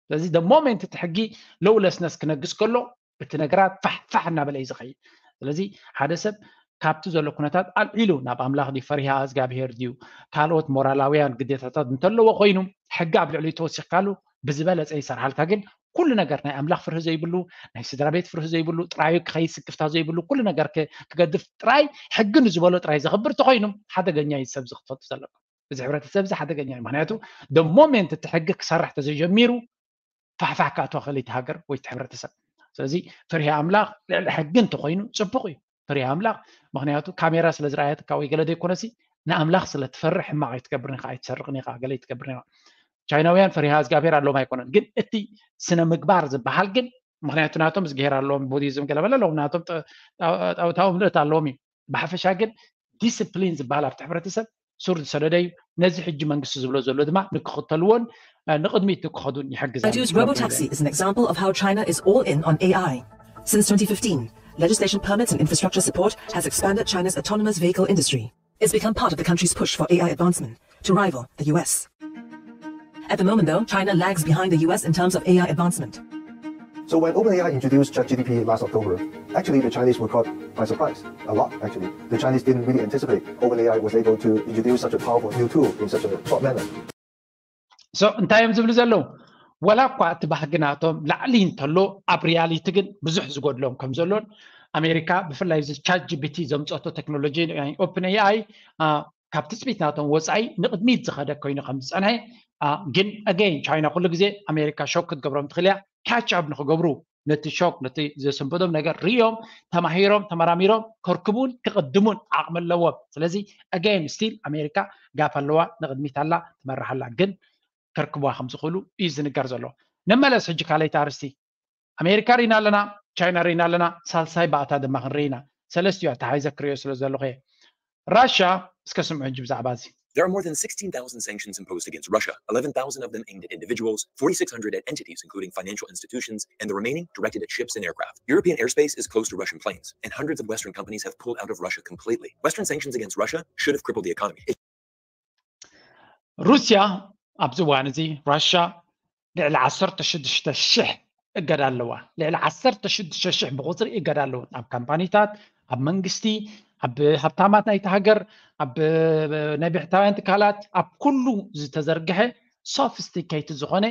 ስለዚ ደ ሞሜንት እቲ ሕጊ ሎውለስነስ ክነግስ ከሎ እቲ ነገራት ፋሕፋሕ እናበለ እዩ ዝኸይድ። ስለዚ ሓደ ሰብ ካብቲ ዘሎ ኩነታት ኣልዒሉ ናብ ኣምላኽ ድዩ ፈሪሃ እግዚኣብሄር ድዩ ካልኦት ሞራላውያን ግዴታታት እንተለዎ ኮይኑ ሕጊ ኣብ ልዕሊኡ ተወሲኽካሉ ብዝበለፀ ይሰርሓልካ። ግን ኩሉ ነገር ናይ ኣምላኽ ፍርሂ ዘይብሉ ናይ ስድራ ቤት ፍርሂ ዘይብሉ ጥራዩ ክኸይድ ስክፍታ ዘይብሉ ኩሉ ነገር ክገድፍ ጥራይ ሕጊ ንዝበሎ ጥራይ ዘኽብር ተኮይኑ ሓደገኛ እዩ ሰብ ዝክፈቱ ዘለኩም። እዚ ሕብረተሰብ እዚ ሓደገኛ እዩ። ምክንያቱ ደ ሞሜንት እቲ ሕጊ ክሰርሕ ተዘይጀሚሩ ፋሕፋሕ ክኣትዋ ክእል እቲ ሃገር ወይ እቲ ሕብረተሰብ። ስለዚ ፍርሂ ኣምላኽ ልዕሊ ሕጊ እንተኮይኑ ፅቡቅ እዩ ፍርሂ ኣምላኽ። ምክንያቱ ካሜራ ስለ ዝረኣየትካ ወይ ገለ ዘይኮነሲ ንኣምላኽ ስለ ትፈርሕ ሕማቕ ኣይትገብርን ኢኻ ኣይትሰርቕን ኢኻ ገለ ኣይትገብርን ኢኻ። ቻይናውያን ፈሪሃ እግዚኣብሔር ኣለዎም ኣይኮነን። ግን እቲ ስነ ምግባር ዝበሃል ግን ምክንያቱ ናቶም ዝግሄር ኣለዎም ቡዲዝም ገለበለ ኣለዎም ናቶም ጣውታዊ ምልእት ኣለዎም እዩ። ብሓፈሻ ግን ዲስፕሊን ዝበሃል ኣብቲ ሕብረተሰብ ሱር ዝሰደደ እዩ። ነዚ ሕጂ መንግስቲ ዝብሎ ዘሎ ድማ ንክኽተልዎን ንቕድሚት ንክኸዱን ይሕግዛ። Baidu's robotaxi is an example of how China is all in on A I. Since twenty fifteen, legislation, permits and infrastructure support has expanded China's autonomous vehicle industry. It's become part of the country's push for A I advancement to rival the U S. At the moment, though, China lags behind the U S in terms of A I advancement. So when OpenAI introduced ChatGPT last October, actually the Chinese were caught by surprise a lot, actually. The Chinese didn't really anticipate OpenAI was able to introduce such a powerful new tool in such a short manner. So እንታይ እዮም ዝብሉ ዘለዉ? ወላ እኳ እቲ ባህጊ ናቶም ላዕሊ እንተሎ ኣብ ሪያሊቲ ግን ብዙሕ ዝጎድሎም ከም ዘሎን ኣሜሪካ ብፍላይ እዚ ቻት ጂፒቲ ዘምፀቶ ቴክኖሎጂ ኦፕን ኤኣይ ካብ ትፅቢት ናቶም ወፃኢ ንቕድሚት ዝኸደ ኮይኑ ከም ዝፀንሐ ግን ኣገይን ቻይና ኩሉ ግዜ ኣሜሪካ ሾክ ክትገብሮም ትኽእል እያ። ካች ኣፕ ንክገብሩ ነቲ ሾክ ነቲ ዘሰንበዶም ነገር ርዮም ተማሂሮም ተመራሚሮም ከርክቡን ክቕድሙን ዓቕሚ ኣለዎም። ስለዚ again still ኣሜሪካ ጋፕ ኣለዋ፣ ንቕድሚት ኣላ፣ ትመርሕ ኣላ፣ ግን ከርክቡዋ ከም ዝኽእሉ እዩ ዝንገር ዘሎ። ንመለስ ሕጂ ካልኣይቲ ኣርስቲ። ኣሜሪካ ርኢና ኣለና፣ ቻይና ርኢና ኣለና፣ ሳልሳይ ባእታ ድማ ክንርኢ ኢና። ሰለስቲኡ ኣተሓሒዘ ክርእዮ ስለ ዘለኹ እየ። ራሻ እስከ ስምዑ ሕጂ ብዛዕባ እዚ። There are more than sixteen thousand sanctions imposed against Russia, eleven thousand of them aimed at individuals, forty-six hundred at entities, including financial institutions, and the remaining directed at ships and aircraft. European airspace is closed to Russian planes, and hundreds of Western companies have pulled out of Russia completely. Western sanctions against Russia should have crippled the economy. It ሩስያ ኣብዚ እዋን እዚ ራሻ ልዕሊ ዓሰርተ ሽዱሽተ ሽሕ እገዳ ኣለዋ። ልዕሊ ዓሰርተ ሽዱሽተ ሽሕ ብቁፅሪ እገዳ ኣለዎ ኣብ ካምፓኒታት፣ ኣብ መንግስቲ፣ ኣብ ሃብታማት ናይቲ ሃገር፣ ኣብ ናይ ብሕታውያን ትካላት፣ ኣብ ኩሉ ዝተዘርግሐ ሶፊስቲኬትድ ዝኾነ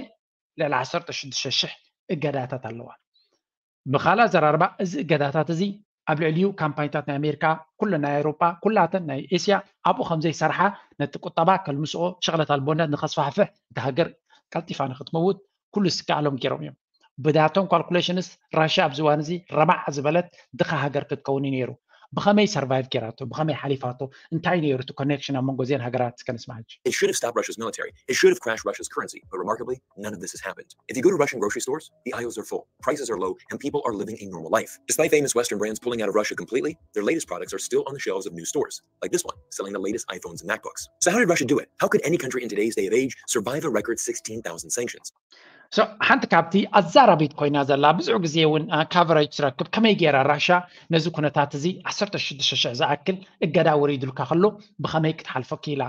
ልዕሊ ዓሰርተ ሽዱሽተ ሽሕ እገዳታት ኣለዋ። ብኻልእ ኣዘራርባ እዚ እገዳታት እዚ ኣብ ልዕሊኡ ካምፓኒታት ናይ ኣሜሪካ፣ ኩለን ናይ ኣውሮጳ፣ ኩላተን ናይ ኤስያ ኣብኡ ከም ዘይሰርሓ፣ ነቲ ቁጠባ ከልምስኦ፣ ሸቕለት ኣልቦነት ንኸስፋሕፍሕ፣ እታ ሃገር ቀልጢፋ ንክትመውት ኩሉ ዝከኣሎም ገይሮም እዮም። ብዳቶም ካልኩሌሽንስ ራሽያ ኣብዚ እዋን እዚ ረባዕ ዝበለት ድኻ ሃገር ክትከውን እዩ ነይሩ። ብኸመይ ሰርቫይቭ ገይራቶ፣ ብኸመይ ሓሊፋቶ፣ እንታይ ነይሩ እቲ ኮኔክሽን ኣብ መንጎ እዚአን ሃገራት እስከ ንስማዕ ሕጂ። It should have stopped Russia's military. It should have crashed Russia's currency. But remarkably, none of this has happened. If you go to Russian grocery stores, the aisles are full, prices are low, and people are living a normal life. Despite famous Western brands pulling out of Russia completely, their latest products are still on the shelves of new stores, like this one, selling the latest iPhones and MacBooks. So how did Russia do it? How could any country in today's day of age survive a record sixteen thousand sanctions? So ሓንቲ ካብቲ ኣዛራቢት ኮይና ዘላ ብዙሕ ግዜ እውን ካቨሬጅ ትረክብ ከመይ ገይራ ራሻ ነዚ ኩነታት እዚ ዓሰርተ ሽዱሽተ ሽሕ ዝኣክል እገዳ ወሪዱልካ ከሎ ብኸመይ ክትሓልፎ ክኢላ፣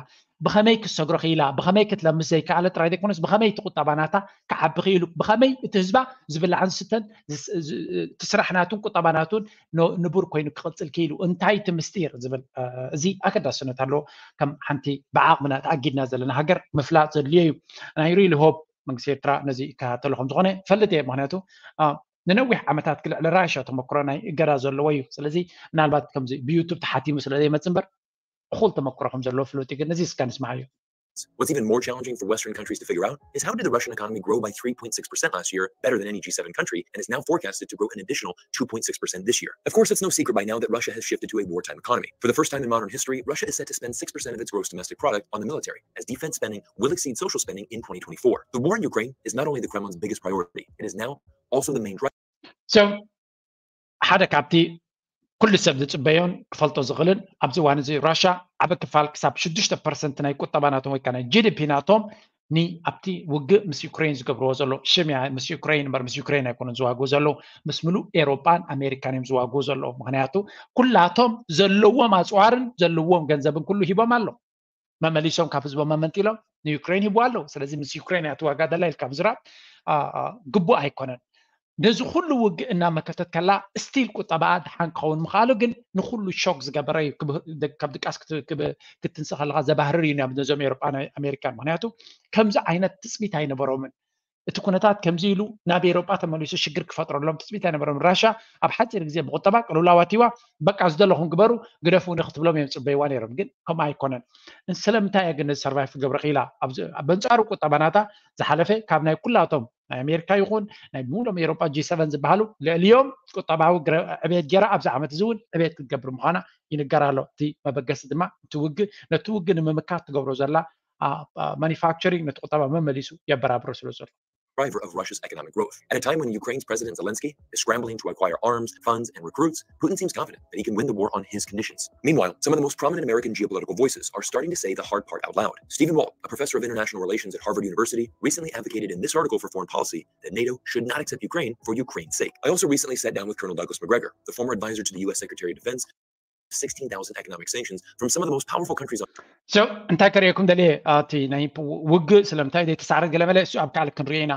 ብኸመይ ክትሰግሮ ክኢላ፣ ብኸመይ ክትለምስ ዘይከኣለ ጥራይ ዘይኮነስ ብኸመይ እቲ ቁጠባ ናታ ክዓቢ ክኢሉ፣ ብኸመይ እቲ ህዝባ ዝብላዕን ዝስተን እቲ ስራሕ ናቱን ቁጠባ ናቱን ንቡር ኮይኑ ክቕፅል ክኢሉ እንታይ እቲ ምስጢር ዝብል እዚ ኣገዳስነት ኣለዎ። ከም ሓንቲ ብዓቕምና ተኣጊድና ዘለና ሃገር ምፍላጥ ዘድልዮ እዩ። ናይ ሪሊ ሆፕ መንግስቲ ኤርትራ ነዚ ይከታተሎ ከም ዝኾነ ፈልጥ እየ። ምክንያቱ ንነዊሕ ዓመታት ክልዕሊ ራሻ ተመክሮ ናይ እገዳ ዘለዎ እዩ። ስለዚ ምናልባት ከምዚ ብዩቱብ ተሓቲሙ ስለ ዘይመጽእ እምበር እኹል ተመክሮ ከም ዘለዎ ፍሉጥ እዩ። ግን ነዚ እስካ ንስማዓዮ። What's even more challenging for Western countries to figure out is how did the Russian economy grow by three point six percent last year, better than any G seven country, and is now forecasted to grow an additional two point six percent this year? Of course, it's no secret by now that Russia has shifted to a wartime economy. For the first time in modern history, Russia is set to spend six percent of its gross domestic product on the military, as defense spending will exceed social spending in twenty twenty-four. The war in Ukraine is not only the Kremlin's biggest priority, it is now also the main driver. So ሓደ ካብቲ ኩሉ ሰብ ዝፅበዮን ክፈልጦ ዝኽእልን ኣብዚ እዋን እዚ ራሻ ዓበ ክፋል ክሳብ ሽዱሽተ ፐርሰንት ናይ ቁጠባ ናቶም ወይ ከዓ ናይ ጂ ዲ ፒ ናቶም ንኣብቲ ውግእ ምስ ዩክሬን ዝገብርዎ ዘሎ ሽምያ ምስ ዩክሬን እምበር ምስ ዩክሬን ኣይኮነን ዝዋግኡ ዘለዉ፣ ምስ ምሉእ ኤሮጳን ኣሜሪካን እዮም ዝዋግኡ ዘለዉ። ምክንያቱ ኩላቶም ዘለዎም ኣፅዋርን ዘለዎም ገንዘብን ኩሉ ሂቦም ኣለዉ። መመሊሶም ካብ ህዝቦም መመንጢሎም ንዩክሬን ሂቡ ኣለዉ። ስለዚ ምስ ዩክሬን እያ ትዋጋ ደላ ኢልካ ምዝራብ ግቡእ ኣይኮነን። ነዚ ኩሉ ውግእ እናመከተት ከላ ስቲል ቁጠባኣ ድሓን ክኸውን ምኽኣሉ ግን ንኩሉ ሾክ ዝገበረ እዩ። ካብ ድቃስ ክትንስእ ከለካ ዘባህርር እዩ ነዞም ኤሮጳን ኣሜሪካን። ምክንያቱ ከምዚ ዓይነት ትፅቢት ኣይነበሮምን። እቲ ኩነታት ከምዚ ኢሉ ናብ ኤሮጳ ተመሊሱ ሽግር ክፈጥረሎም ትፅቢት ኣይነበሮምን። ራሻ ኣብ ሓፂር ግዜ ብቁጠባ ቅልውላው ኣትይዋ በቃ ዝደለኹም ግበሩ ግደፉ ንክትብሎም እዮም ፅበይዋ ነይሮም። ግን ከምኡ ኣይኮነን። ስለምንታይ እያ ግን ነዚ ሰርቫይቭ ክገብረ ክኢላ? በንፃሩ ቁጠባ ናታ ዝሓለፈ ካብ ናይ ኩላቶም ናይ ኣሜሪካ ይኹን ናይ ሙሉም ኤሮጳ ጂ ሰቨን ዝበሃሉ ልዕሊኦም ቁጠባዊ ዕብየት ገይራ ኣብዚ ዓመት እዚ እውን ዕብየት ክትገብር ምዃና ይንገር ኣሎ። እቲ መበገሲ ድማ እቲ ውግእ ነቲ ውግእ ንምምካት ትገብሮ ዘላ ማኒፋክቸሪንግ ነቲ ቁጠባ መመሊሱ የበራብሮ ስለ ዘሎ። driver of Russia's economic growth. At a time when Ukraine's President Zelensky is scrambling to acquire arms, funds, and recruits, Putin seems confident that he can win the war on his conditions. Meanwhile, some of the most prominent American geopolitical voices are starting to say the hard part out loud. Stephen Walt, a professor of international relations at Harvard University, recently advocated in this article for foreign policy that NATO should not accept Ukraine for Ukraine's sake. I also recently sat down with Colonel Douglas Macgregor, the former advisor to the U S Secretary of Defense, sixteen thousand economic sanctions from some of the most powerful countries on So እንታይ ከርእየኩም ደልየ እቲ ናይ ውግእ ስለምንታይ ዘይተሳዕረ ገለ መለ እሱ ኣብ ካልእ ክንሪኦ ኢና።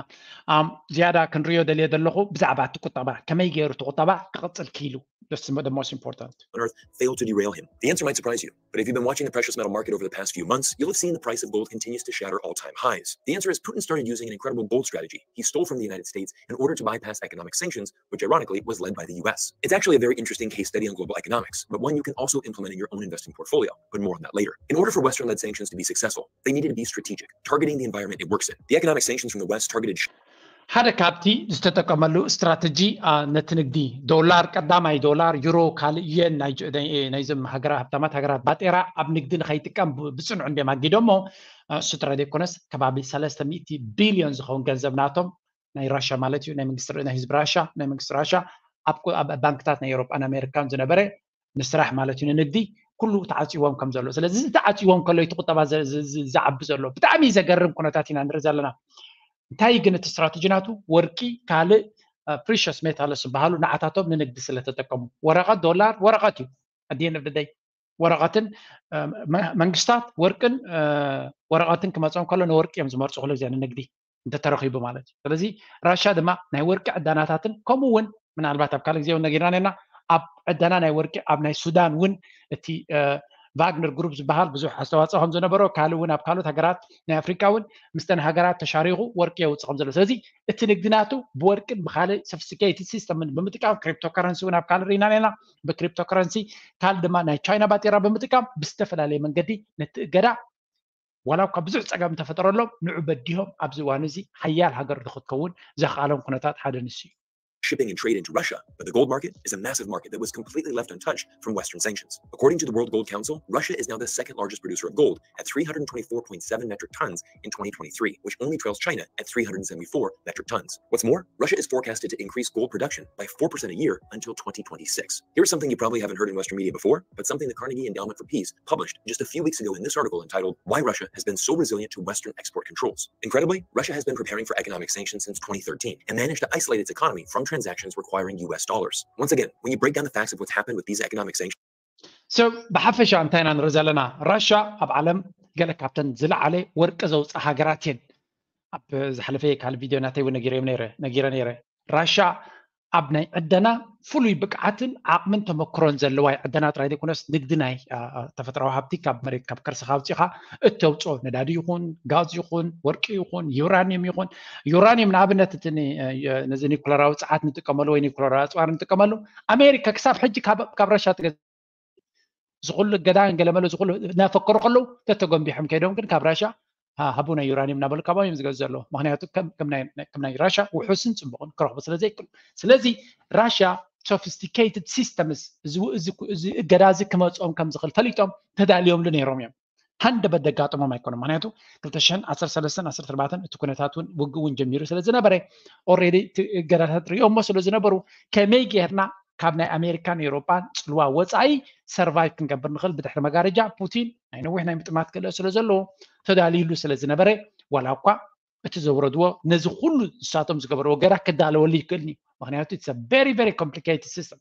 ዝያዳ ክንሪኦ ደልየ ዘለኹ ብዛዕባ እቲ ቁጠባ ከመይ ገይሩ እቲ ቁጠባ ክቕፅል ክኢሉ። That's the most important. on earth failed to derail him. The answer might surprise you, but if you've been watching the precious metal market over the past few months, you'll have seen the price of gold continues to shatter all-time highs. The answer is Putin started using an incredible gold strategy he stole from the United States in order to bypass economic sanctions, which ironically was led by the U S. It's actually a very interesting case study on global economics, but one you can also implement in your own investing portfolio, but more on that later. In order for Western-led sanctions to be successful, they needed to be strategic, targeting the environment it works in. The economic sanctions from the West targeted ሓደ ካብቲ ዝተጠቀመሉ ስትራተጂ ነቲ ንግዲ ዶላር፣ ቀዳማይ ዶላር፣ ዩሮ፣ ካልእ የን ናይዞም ሃገራት፣ ሃብታማት ሃገራት ባጤራ ኣብ ንግዲ ንኸይጥቀም ብፅኑዕ እንዲም ኣጊዶሞ። እሱ ጥራይ ዘይኮነስ ከባቢ ሰለስተ ሚእቲ ቢልዮን ዝኸውን ገንዘብ ናቶም ናይ ራሻ ማለት እዩ ናይ መንግስቲ ናይ ህዝቢ ራሻ ናይ መንግስቲ ራሻ ኣብ ባንክታት ናይ ኤውሮጳን ኣሜሪካን ዝነበረ ንስራሕ ማለት እዩ ንንግዲ ኩሉ ተዓፅዎም ከም ዘሎ። ስለዚ እዚ ተዓፅዎም ከሎ እቲ ቁጠባ ዝዓቢ ዘሎ ብጣዕሚ ዘገርም ኩነታት ኢና ንርኢ ዘለና። እንታይ ግን እቲ ስትራተጂ ናቱ ወርቂ ካልእ ፕሪሽስ ሜታልስ ዝበሃሉ ንዓታቶም ንንግዲ ስለተጠቀሙ ወረቐት ዶላር ወረቐት እዩ ኣዲን ደደይ ወረቐትን መንግስታት ወርቅን ወረቐትን ክመፅኦም ከሎ ንወርቂ እዮም ዝመርፁ ኩሉ ግዜ ንንግዲ እንተተረኺቡ ማለት እዩ። ስለዚ ራሻ ድማ ናይ ወርቂ ዕዳናታትን ከምኡ እውን ምናልባት ኣብ ካልእ ግዜ እውን ነጊርና ነና ኣብ ዕዳና ናይ ወርቂ ኣብ ናይ ሱዳን እውን እቲ ቫግነር ግሩፕ ዝበሃል ብዙሕ ኣስተዋፅኦ ከም ዝነበሮ ካልእ እውን ኣብ ካልኦት ሃገራት ናይ ኣፍሪካ እውን ምስተን ሃገራት ተሻሪኹ ወርቂ የውፅእ ከም ዘሎ። ስለዚ እቲ ንግዲ ናቱ ብወርቅን ብካልእ ሶፊስቲኬትድ ሲስተምን ብምጥቃም ክሪፕቶ ከረንሲ እውን ኣብ ካልእ ርኢና ነና ብክሪፕቶ ከረንሲ ካልእ ድማ ናይ ቻይና ባጤራ ብምጥቃም ብዝተፈላለየ መንገዲ ነቲ እገዳ ዋላ እኳ ብዙሕ ፀገም እንተፈጠረሎም ንዑ በዲሆም ኣብዚ እዋን እዚ ሓያል ሃገር ንክትከውን ዘኽኣሎም ኩነታት ሓደ ንሱ እዩ። Shipping and trade into Russia, but the gold market is a massive market that was completely left untouched from Western sanctions. According to the World Gold Council, Russia is now the second largest producer of gold at three hundred twenty-four point seven metric tons in twenty twenty-three, which only trails China at three hundred seventy-four metric tons. What's more, Russia is forecasted to increase gold production by four percent a year until twenty twenty-six. Here's something you probably haven't heard in Western media before, but something the Carnegie Endowment for Peace published just a few weeks ago in this article entitled Why Russia Has Been So Resilient to Western Export Controls. Incredibly, Russia has been preparing for economic sanctions since twenty thirteen and managed to isolate its economy from transactions requiring U S dollars. Once again, when you break down the facts of what's happened with these economic sanctions, ብሓፈሻ እንታይ ኢና ንርኢ ዘለና? ራሻ ኣብ ዓለም ገለ ካብተን ዝለዓለ ወርቂ ዘውፅኣ ሃገራት እየን። ኣብ ዝሓለፈ ካልእ ቪድዮ ናተይ እውን ነጊረ ነይረ። ራሻ ኣብ ናይ ዕደና ፍሉይ ብቅዓትን ዓቕምን ተመክሮን ዘለዋ እያ። ዕደና ጥራይ ዘይኮነስ ንግዲ ናይ ተፈጥራዊ ሃብቲ ካብ መሬት ካብ ከርስኻ ኣውፂኻ እተውፅኦ ነዳዲ ይኹን ጋዝ ይኹን ወርቂ ይኹን ዩራኒየም ይኹን ዩራኒየም ንኣብነት እቲ ነዚ ኒኩለራዊ ፀዓት ንጥቀመሉ ወይ ኒኩለራዊ ኣፅዋር ንጥቀመሉ ኣሜሪካ ክሳብ ሕጂ ካብ ራሻ ትገዝእ ዝኩሉ ገዳን ገለመለ ዝኩሉ እናፈከሩ ከለዉ ተተጎንቢሖም ከይዶም ግን ካብ ራሻ ሃቡና ዩራኒየም እናበሉ ካብኦም እዮም ዝገዝኡ ዘለዉ። ምክንያቱ ከም ናይ ራሻ ውሑስን ፅቡቅን ክረኽቡ ስለ ዘይክእሉ። ስለዚ ራሻ sophisticated systems እዚ እገዳ እዚ ክመፅኦም ከም ዝኽእል ፈሊጦም ተዳልዮምሉ ነይሮም እዮም። ሃንደበት ደጋጥሞም ኣይኮነም። ምክንያቱ ክልተ ሽሕን ዓሰርተ ሰለስተን ዓሰርተ ኣርባዕተን እቲ ኩነታት እውን ውግእ እውን ጀሚሩ ስለ ዝነበረ already እገዳታት ሪኦሞ ስለ ዝነበሩ ከመይ ጌርና ካብ ናይ ኣሜሪካን ኤውሮጳን ፅልዋ ወፃኢ survive ክንገብር ንኽእል ብድሕሪ መጋረጃ ፑቲን ናይ ነዊሕ ናይ ምጥማት ክእለት ስለ ዘለዎ ተዳልዩሉ ስለ ዝነበረ ዋላ እኳ እቲ ዘውረድዎ ነዚ ኩሉ ንሳቶም ዝገበርዎ ገራ ክዳለወሉ ይክእልኒ ምክንያቱ it's very very complicated system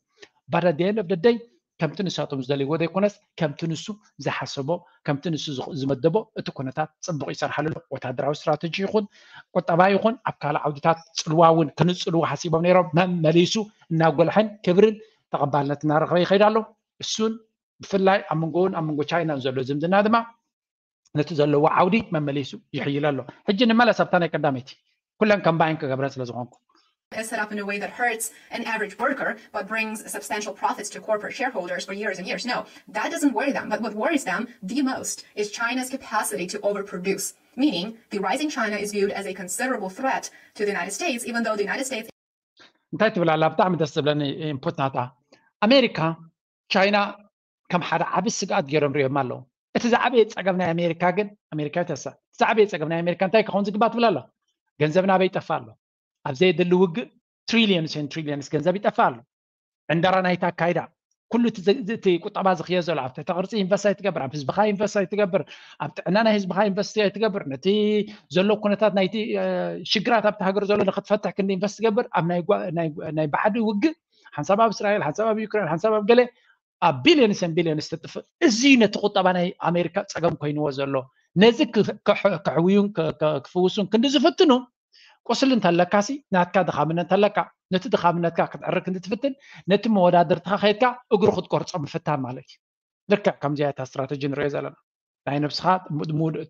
but at the end of the day ከምቲ ንሳቶም ዝደልይዎ ዘይኮነስ ከምቲ ንሱ ዝሓሰቦ ከምቲ ንሱ ዝመደቦ እቲ ኩነታት ፅቡቅ ይሰርሓሉ ኣሎ። ወታደራዊ ስትራተጂ ይኹን ቁጠባ ይኹን ኣብ ካልእ ዓውድታት ፅልዋ እውን ክንፅልዎ ሓሲቦም ነይሮም መመሊሱ እናጎልሐን ክብርን ተቐባልነት እናረኸበ ይኸይድ ኣሎ። እሱን ብፍላይ ኣብ መንጎውን ኣብ መንጎ ቻይናን ዘሎ ዝምድና ድማ ነቲ ዘለዎ ዓውዲ መመሊሱ ይሕይል ኣሎ። ሕጂ ንመለስ ኣብታ ናይ ቀዳመይቲ ኩለን ከምባይን ክገብረን ስለ ዝኾንኩ is set up in a way that hurts an average worker but brings substantial profits to corporate shareholders for years and years. No, that doesn't worry them. But what worries them the most is China's capacity to overproduce, meaning the rising China is viewed as a considerable threat to the United States, even though the United States እንታይ ትብል ኣላ? ብጣዕሚ ደስ ዝብለኒ ኢንፑት ናታ። ኣሜሪካ ቻይና ከም ሓደ ዓቢ ስግኣት ገይሮም ሪኦም ኣለዉ። እቲ ዝዓበየ ጸገም ናይ ኣሜሪካ ግን ኣሜሪካ ተሳ ዝዓበየ ጸገም ናይ ኣሜሪካ እንታይ ክኸውን ዝግባ ትብል ኣላ? ገንዘብና ኣበይ ይጠፍእ ኣሎ? ኣብ ዘየድሊ ውግእ ትሪሊዮንስ ን ትሪሊዮንስ ገንዘብ ይጠፍእ ኣሎ። ዕንደራ ናይቲ ኣካይዳ ኩሉ እቲ ቁጠባ ዝኽየ ዘሎ ኣብ ትሕቲ ቅርፂ ኢንቨስት ኣይትገብር፣ ኣብ ህዝብኻ ኢንቨስት ኣይትገብር፣ ኣብ ጥዕና ናይ ህዝብኻ ኢንቨስት ኣይትገብር፣ ነቲ ዘሎ ኩነታት ናይቲ ሽግራት ኣብቲ ሃገር ዘሎ ንክትፈትሕ ክንዲ ኢንቨስት ትገብር፣ ኣብ ናይ ባዕዲ ውግእ ሓንሳብ ኣብ እስራኤል፣ ሓንሳብ ኣብ ዩክሬን፣ ሓንሳብ ኣብ ገለ ኣብ ቢልዮንስ ን ቢልዮንስ ትጥፍእ። እዚ ነቲ ቁጠባ ናይ ኣሜሪካ ፀገም ኮይንዎ ዘሎ ነዚ ክሕውዩን ክፍውሱን ክንዲ ዝፍትኑ ቁስሊ እንተለካሲ ናትካ ድኻምነት እንተለካ ነቲ ድኻምነትካ ክትዕርግ ክንዲ ትፍትን ነቲ መወዳድርትኻ ከይድካ እግሩ ክትቆርፆ ምፍታን ማለት እዩ። ልክዕ ከምዚኣ እታ ስትራተጂ ንሪኦ ዘለና ናይ ነብስኻ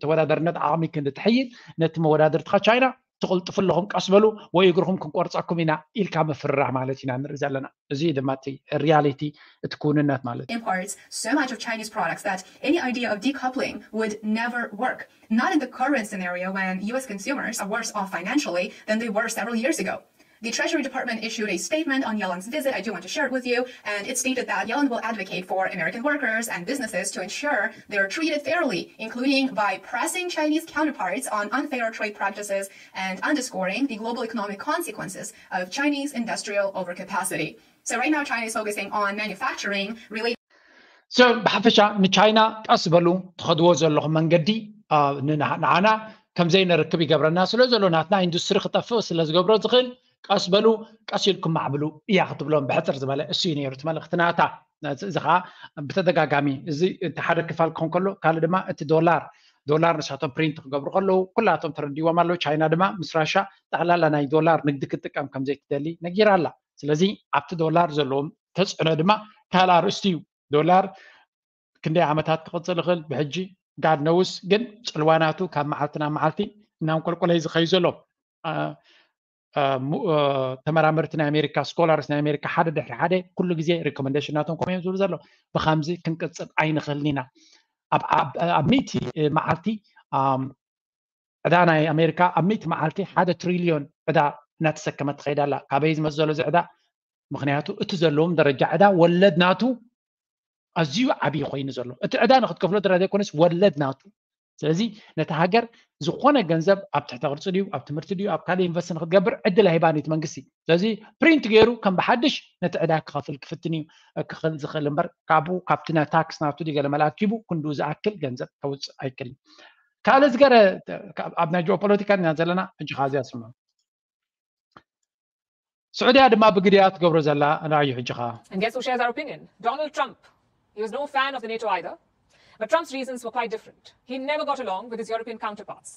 ተወዳዳርነት ዓቕሚ ክንዲ ትሕይል ነቲ መወዳድርትኻ ቻይና ትቕልጥፉ ኣለኹም፣ ቀስ በሉ ወይ እግርኹም ክንቆርፀኩም ኢና ኢልካ ምፍርራህ ማለት ኢና ንርኢ ዘለና። እዚ ድማ እቲ ሪያሊቲ፣ እቲ ክውንነት ማለት እዩ። imports so much of Chinese products that any idea of decoupling would never work. Not in the current scenario when U S consumers are worse off financially than they were several years ago. The Treasury Department issued a statement on Yellen's visit I do want to share it with you, and it stated that Yellen will advocate for American workers and businesses to ensure they're treated fairly, including by pressing Chinese counterparts on unfair trade practices and underscoring the global economic consequences of Chinese industrial overcapacity. So right now, China is focusing on manufacturing related So ብሓፈሻ ንቻይና ቀስ በሉ፣ ትኸድዎ ዘለኹም መንገዲ ንዓና ከም ዘይንርክብ ይገብረና ስለ ዘሎ፣ ናትና ኢንዱስትሪ ክጠፍእ ስለ ዝገብሮ ዝኽእል፣ ቀስ በሉ፣ ቀስ ኢልኩም ማዕብሉ እያ ክትብሎም ብሕፅር ዝበለ እሱ እዩ ነይሩ እቲ መልእኽቲ ናታ። እዚ ከዓ ብተደጋጋሚ እዚ እቲ ሓደ ክፋል ክኾን ከሎ፣ ካልእ ድማ እቲ ዶላር ዶላር ንሳቶም ፕሪንት ክገብሩ ከለዉ ኩላቶም ተረዲዎም ኣለዉ። ቻይና ድማ ምስ ራሻ ጠቕላላ ናይ ዶላር ንግዲ ክትጥቀም ከም ዘይትደሊ ነጊራ ኣላ። ስለዚ ኣብቲ ዶላር ዘለዎም ተፅዕኖ ድማ ካልእ ኣርእስቲ እዩ። ዶላር ክንደይ ዓመታት ክቕፅል ይኽእል ብሕጂ ጋድ ነውስ፣ ግን ፅልዋ ናቱ ካብ መዓልቲ ናብ መዓልቲ እናንቆልቆለ እዩ ዝኸዩ ዘሎ። ተመራመርቲ ናይ ኣሜሪካ፣ ስኮላርስ ናይ ኣሜሪካ ሓደ ድሕሪ ሓደ ኩሉ ግዜ ሪኮመንዴሽን ናቶም ከምኡ እዮም ዝብሉ ዘለዉ። ብከምዚ ክንቅፅል ኣይንኽእልን ኢና። ኣብ ሚእቲ መዓልቲ ዕዳ ናይ ኣሜሪካ ኣብ ሚእቲ መዓልቲ ሓደ ትሪልዮን ዕዳ እናተሰከመት ትኸይድ ኣላ። ካበይ ዝመፅእ ዘሎ እዚ ዕዳ? ምክንያቱ እቲ ዘለዎም ደረጃ ዕዳ ወለድ ናቱ ኣዝዩ ዓብዪ ኮይኑ ዘሎ፣ እቲ ዕዳ ንክትከፍሎ ጥራይ ዘይኮነስ ወለድ ናቱ። ስለዚ ነቲ ሃገር ዝኾነ ገንዘብ ኣብ ትሕተ ቅርፂ ድዩ፣ ኣብ ትምህርቲ ድዩ፣ ኣብ ካልእ ኢንቨስት ንክትገብር ዕድል ኣይህባን እቲ መንግስቲ። ስለዚ ፕሪንት ገይሩ ከም ብሓድሽ ነቲ ዕዳ ክኸፍል ክፍትን እዩ ክኽእል ዝኽእል እምበር ካብኡ ካብቲ ናይ ታክስ ናቱ ድዩ ገለ መለ ኣኪቡ ክንድኡ ዝኣክል ገንዘብ ከውፅእ ኣይክእልን። ካልእ ዝገረ ኣብ ናይ ጂኦፖለቲካ ኢና ዘለና ሕጂ ኻዚያ ስምዑ። ስዑድያ ድማ ብግድያ ትገብሮ ዘላ ንዓዩ ሕጂ ኸዓ። And guess who shares our opinion? Donald Trump. He was no fan of the NATO either. But Trump's reasons were quite different. He never got along with his European counterparts.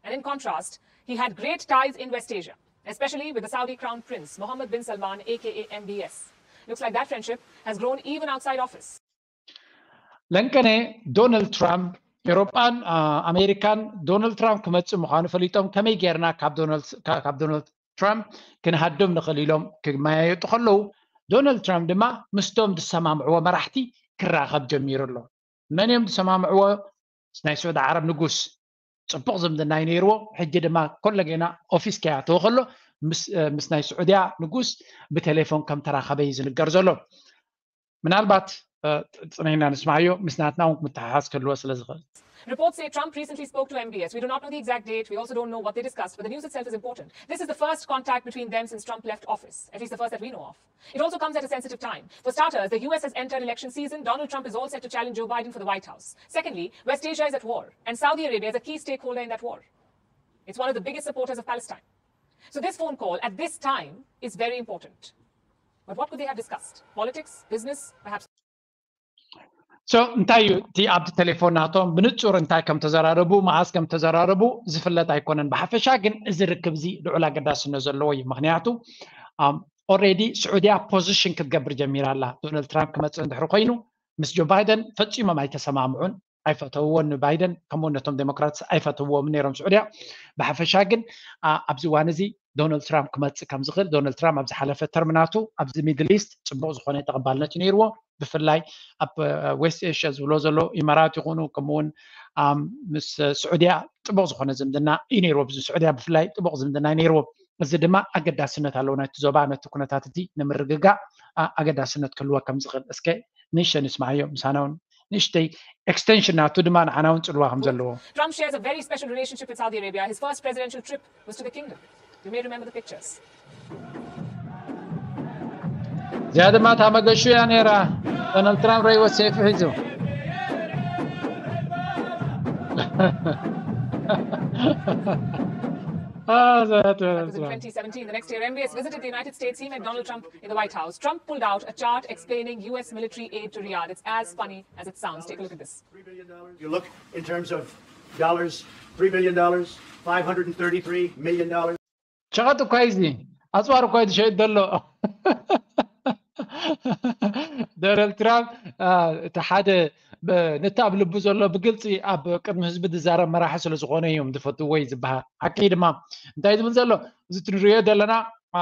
And in contrast, he had great ties in West Asia, especially with the Saudi Crown Prince Mohammed bin Salman, aka M B S. Looks like that friendship has grown even outside office. ለንቀነ ዶናልድ ትራምፕ ኤውሮጳን ኣሜሪካን ዶናልድ ትራምፕ ክመፅእ ምዃኑ ፈሊጦም ከመይ ጌርና ካብ ዶናልድ ትራምፕ ክንሃድም ንኽእል ኢሎም ክመያየጡ ከለዉ፣ ዶናልድ ትራምፕ ድማ ምስቶም ዝሰማምዕዎ መራሕቲ ክራኸብ ጀሚሩ ኣሎ። መን እዮም ዝሰማምዕዎ? ናይ ስዑዲ ዓረብ ንጉስ። ፅቡቕ ዝምድና እዩ ነይርዎ። ሕጂ ድማ ኮለጌና ኦፊስ ከያተወ ከሎ ምስ ናይ ስዑድያ ንጉስ ብቴሌፎን ከም ተራኸበ እዩ ዝንገር ዘሎ። ምናልባት ፅነይና ንስማዮ ምስ ናትና እውን ምትሓሓዝ ክህልዎ ስለ ዝኽእል። Reports say Trump recently spoke to M B S. We do not know the exact date. We also don't know what they discussed, but the news itself is important. This is the first contact between them since Trump left office, at least the first that we know of. It also comes at a sensitive time. For starters, the U S has entered election season. Donald Trump is all set to challenge Joe Biden for the White House. Secondly, West Asia is at war, and Saudi Arabia is a key stakeholder in that war. It's one of the biggest supporters of Palestine. So this phone call at this time is very important. But what could they have discussed? Politics? Business? Perhaps. So እንታይ እዩ እቲ ኣብቲ ቴሌፎን ናቶም ብንጹር እንታይ ከም ተዘራረቡ፣ መዓስ ከም ተዘራረቡ ዝፍለጥ ኣይኮነን። ብሓፈሻ ግን እዚ ርክብ እዚ ልዑል ኣገዳስነት ዘለዎ እዩ። ምክንያቱ ኦልሬዲ ስዑድያ ፖዚሽን ክትገብር ጀሚራ ኣላ። ዶናልድ ትራምፕ ክመጽእ እንድሕር ኮይኑ ምስ ጆ ባይደን ፈጺሞም ኣይተሰማምዑን፣ ኣይፈተውዎን። ንባይደን ከምኡ ነቶም ዴሞክራትስ ኣይፈተውዎምን ነይሮም ስዑድያ። ብሓፈሻ ግን ኣብዚ እዋን እዚ ዶናልድ ትራምፕ ክመፅእ ከም ዝኽእል፣ ዶናልድ ትራምፕ ኣብ ዝሓለፈ ተርም ናቱ ኣብዚ ሚድል ኢስት ፅቡቕ ዝኾነ ተቐባልነት እዩ ነይርዎ። ብፍላይ ኣብ ዌስት ኤሽያ ዝብሎ ዘሎ ኢማራት ይኹኑ ከምኡውን ምስ ስዑድያ ጥቡቕ ዝኾነ ዝምድና እዩ ነይርዎ። ብዚ ስዑድያ ብፍላይ ጥቡቕ ዝምድና እዩ ነይርዎ። እዚ ድማ ኣገዳስነት ኣለዎ ናይቲ ዞባ ነቲ ኩነታት እቲ ንምርግጋእ ኣገዳስነት ክህልዎ ከም ዝኽእል። እስከ ንእሽተይ ንስማዓዮ፣ ምሳና እውን ንእሽተይ ኤክስቴንሽን ናቱ ድማ ንዓና እውን ፅልዋ ከም ዘለዎ። Trump shares a very special relationship with Saudi Arabia. His first presidential trip was to the kingdom. You may remember the pictures. እዚኣ ድማ እታ መገሹ እያ ነይራ። ዶናልድ ትራምፕ ረይዎ ሰይፉ ሒዙ። That was in twenty seventeen. The next year, M B S visited the United States. He met Donald Trump in the White House. Trump pulled out a chart explaining U S military aid to Riyadh. It's as funny as it sounds. Take a look at this. You look in terms of dollars, three billion dollars, five hundred and thirty-three million dollars. ሸቐጥ እኳ እዩ እዚ፣ ኣፅዋር እኳ እዩ ዝሸይጥ ዘሎ። ዶናልድ ትራምፕ እቲ ሓደ ነቲ ኣብ ልቡ ዘሎ ብግልፂ ኣብ ቅድሚ ህዝቢ ዝዛረብ መራሒ ስለ ዝኾነ እዮም ዝፈትዎ እዩ ዝበሃል። ሓቂ ድማ እንታይ ዝብል ዘሎ፣ እዚ ትንሪኦ ዘለና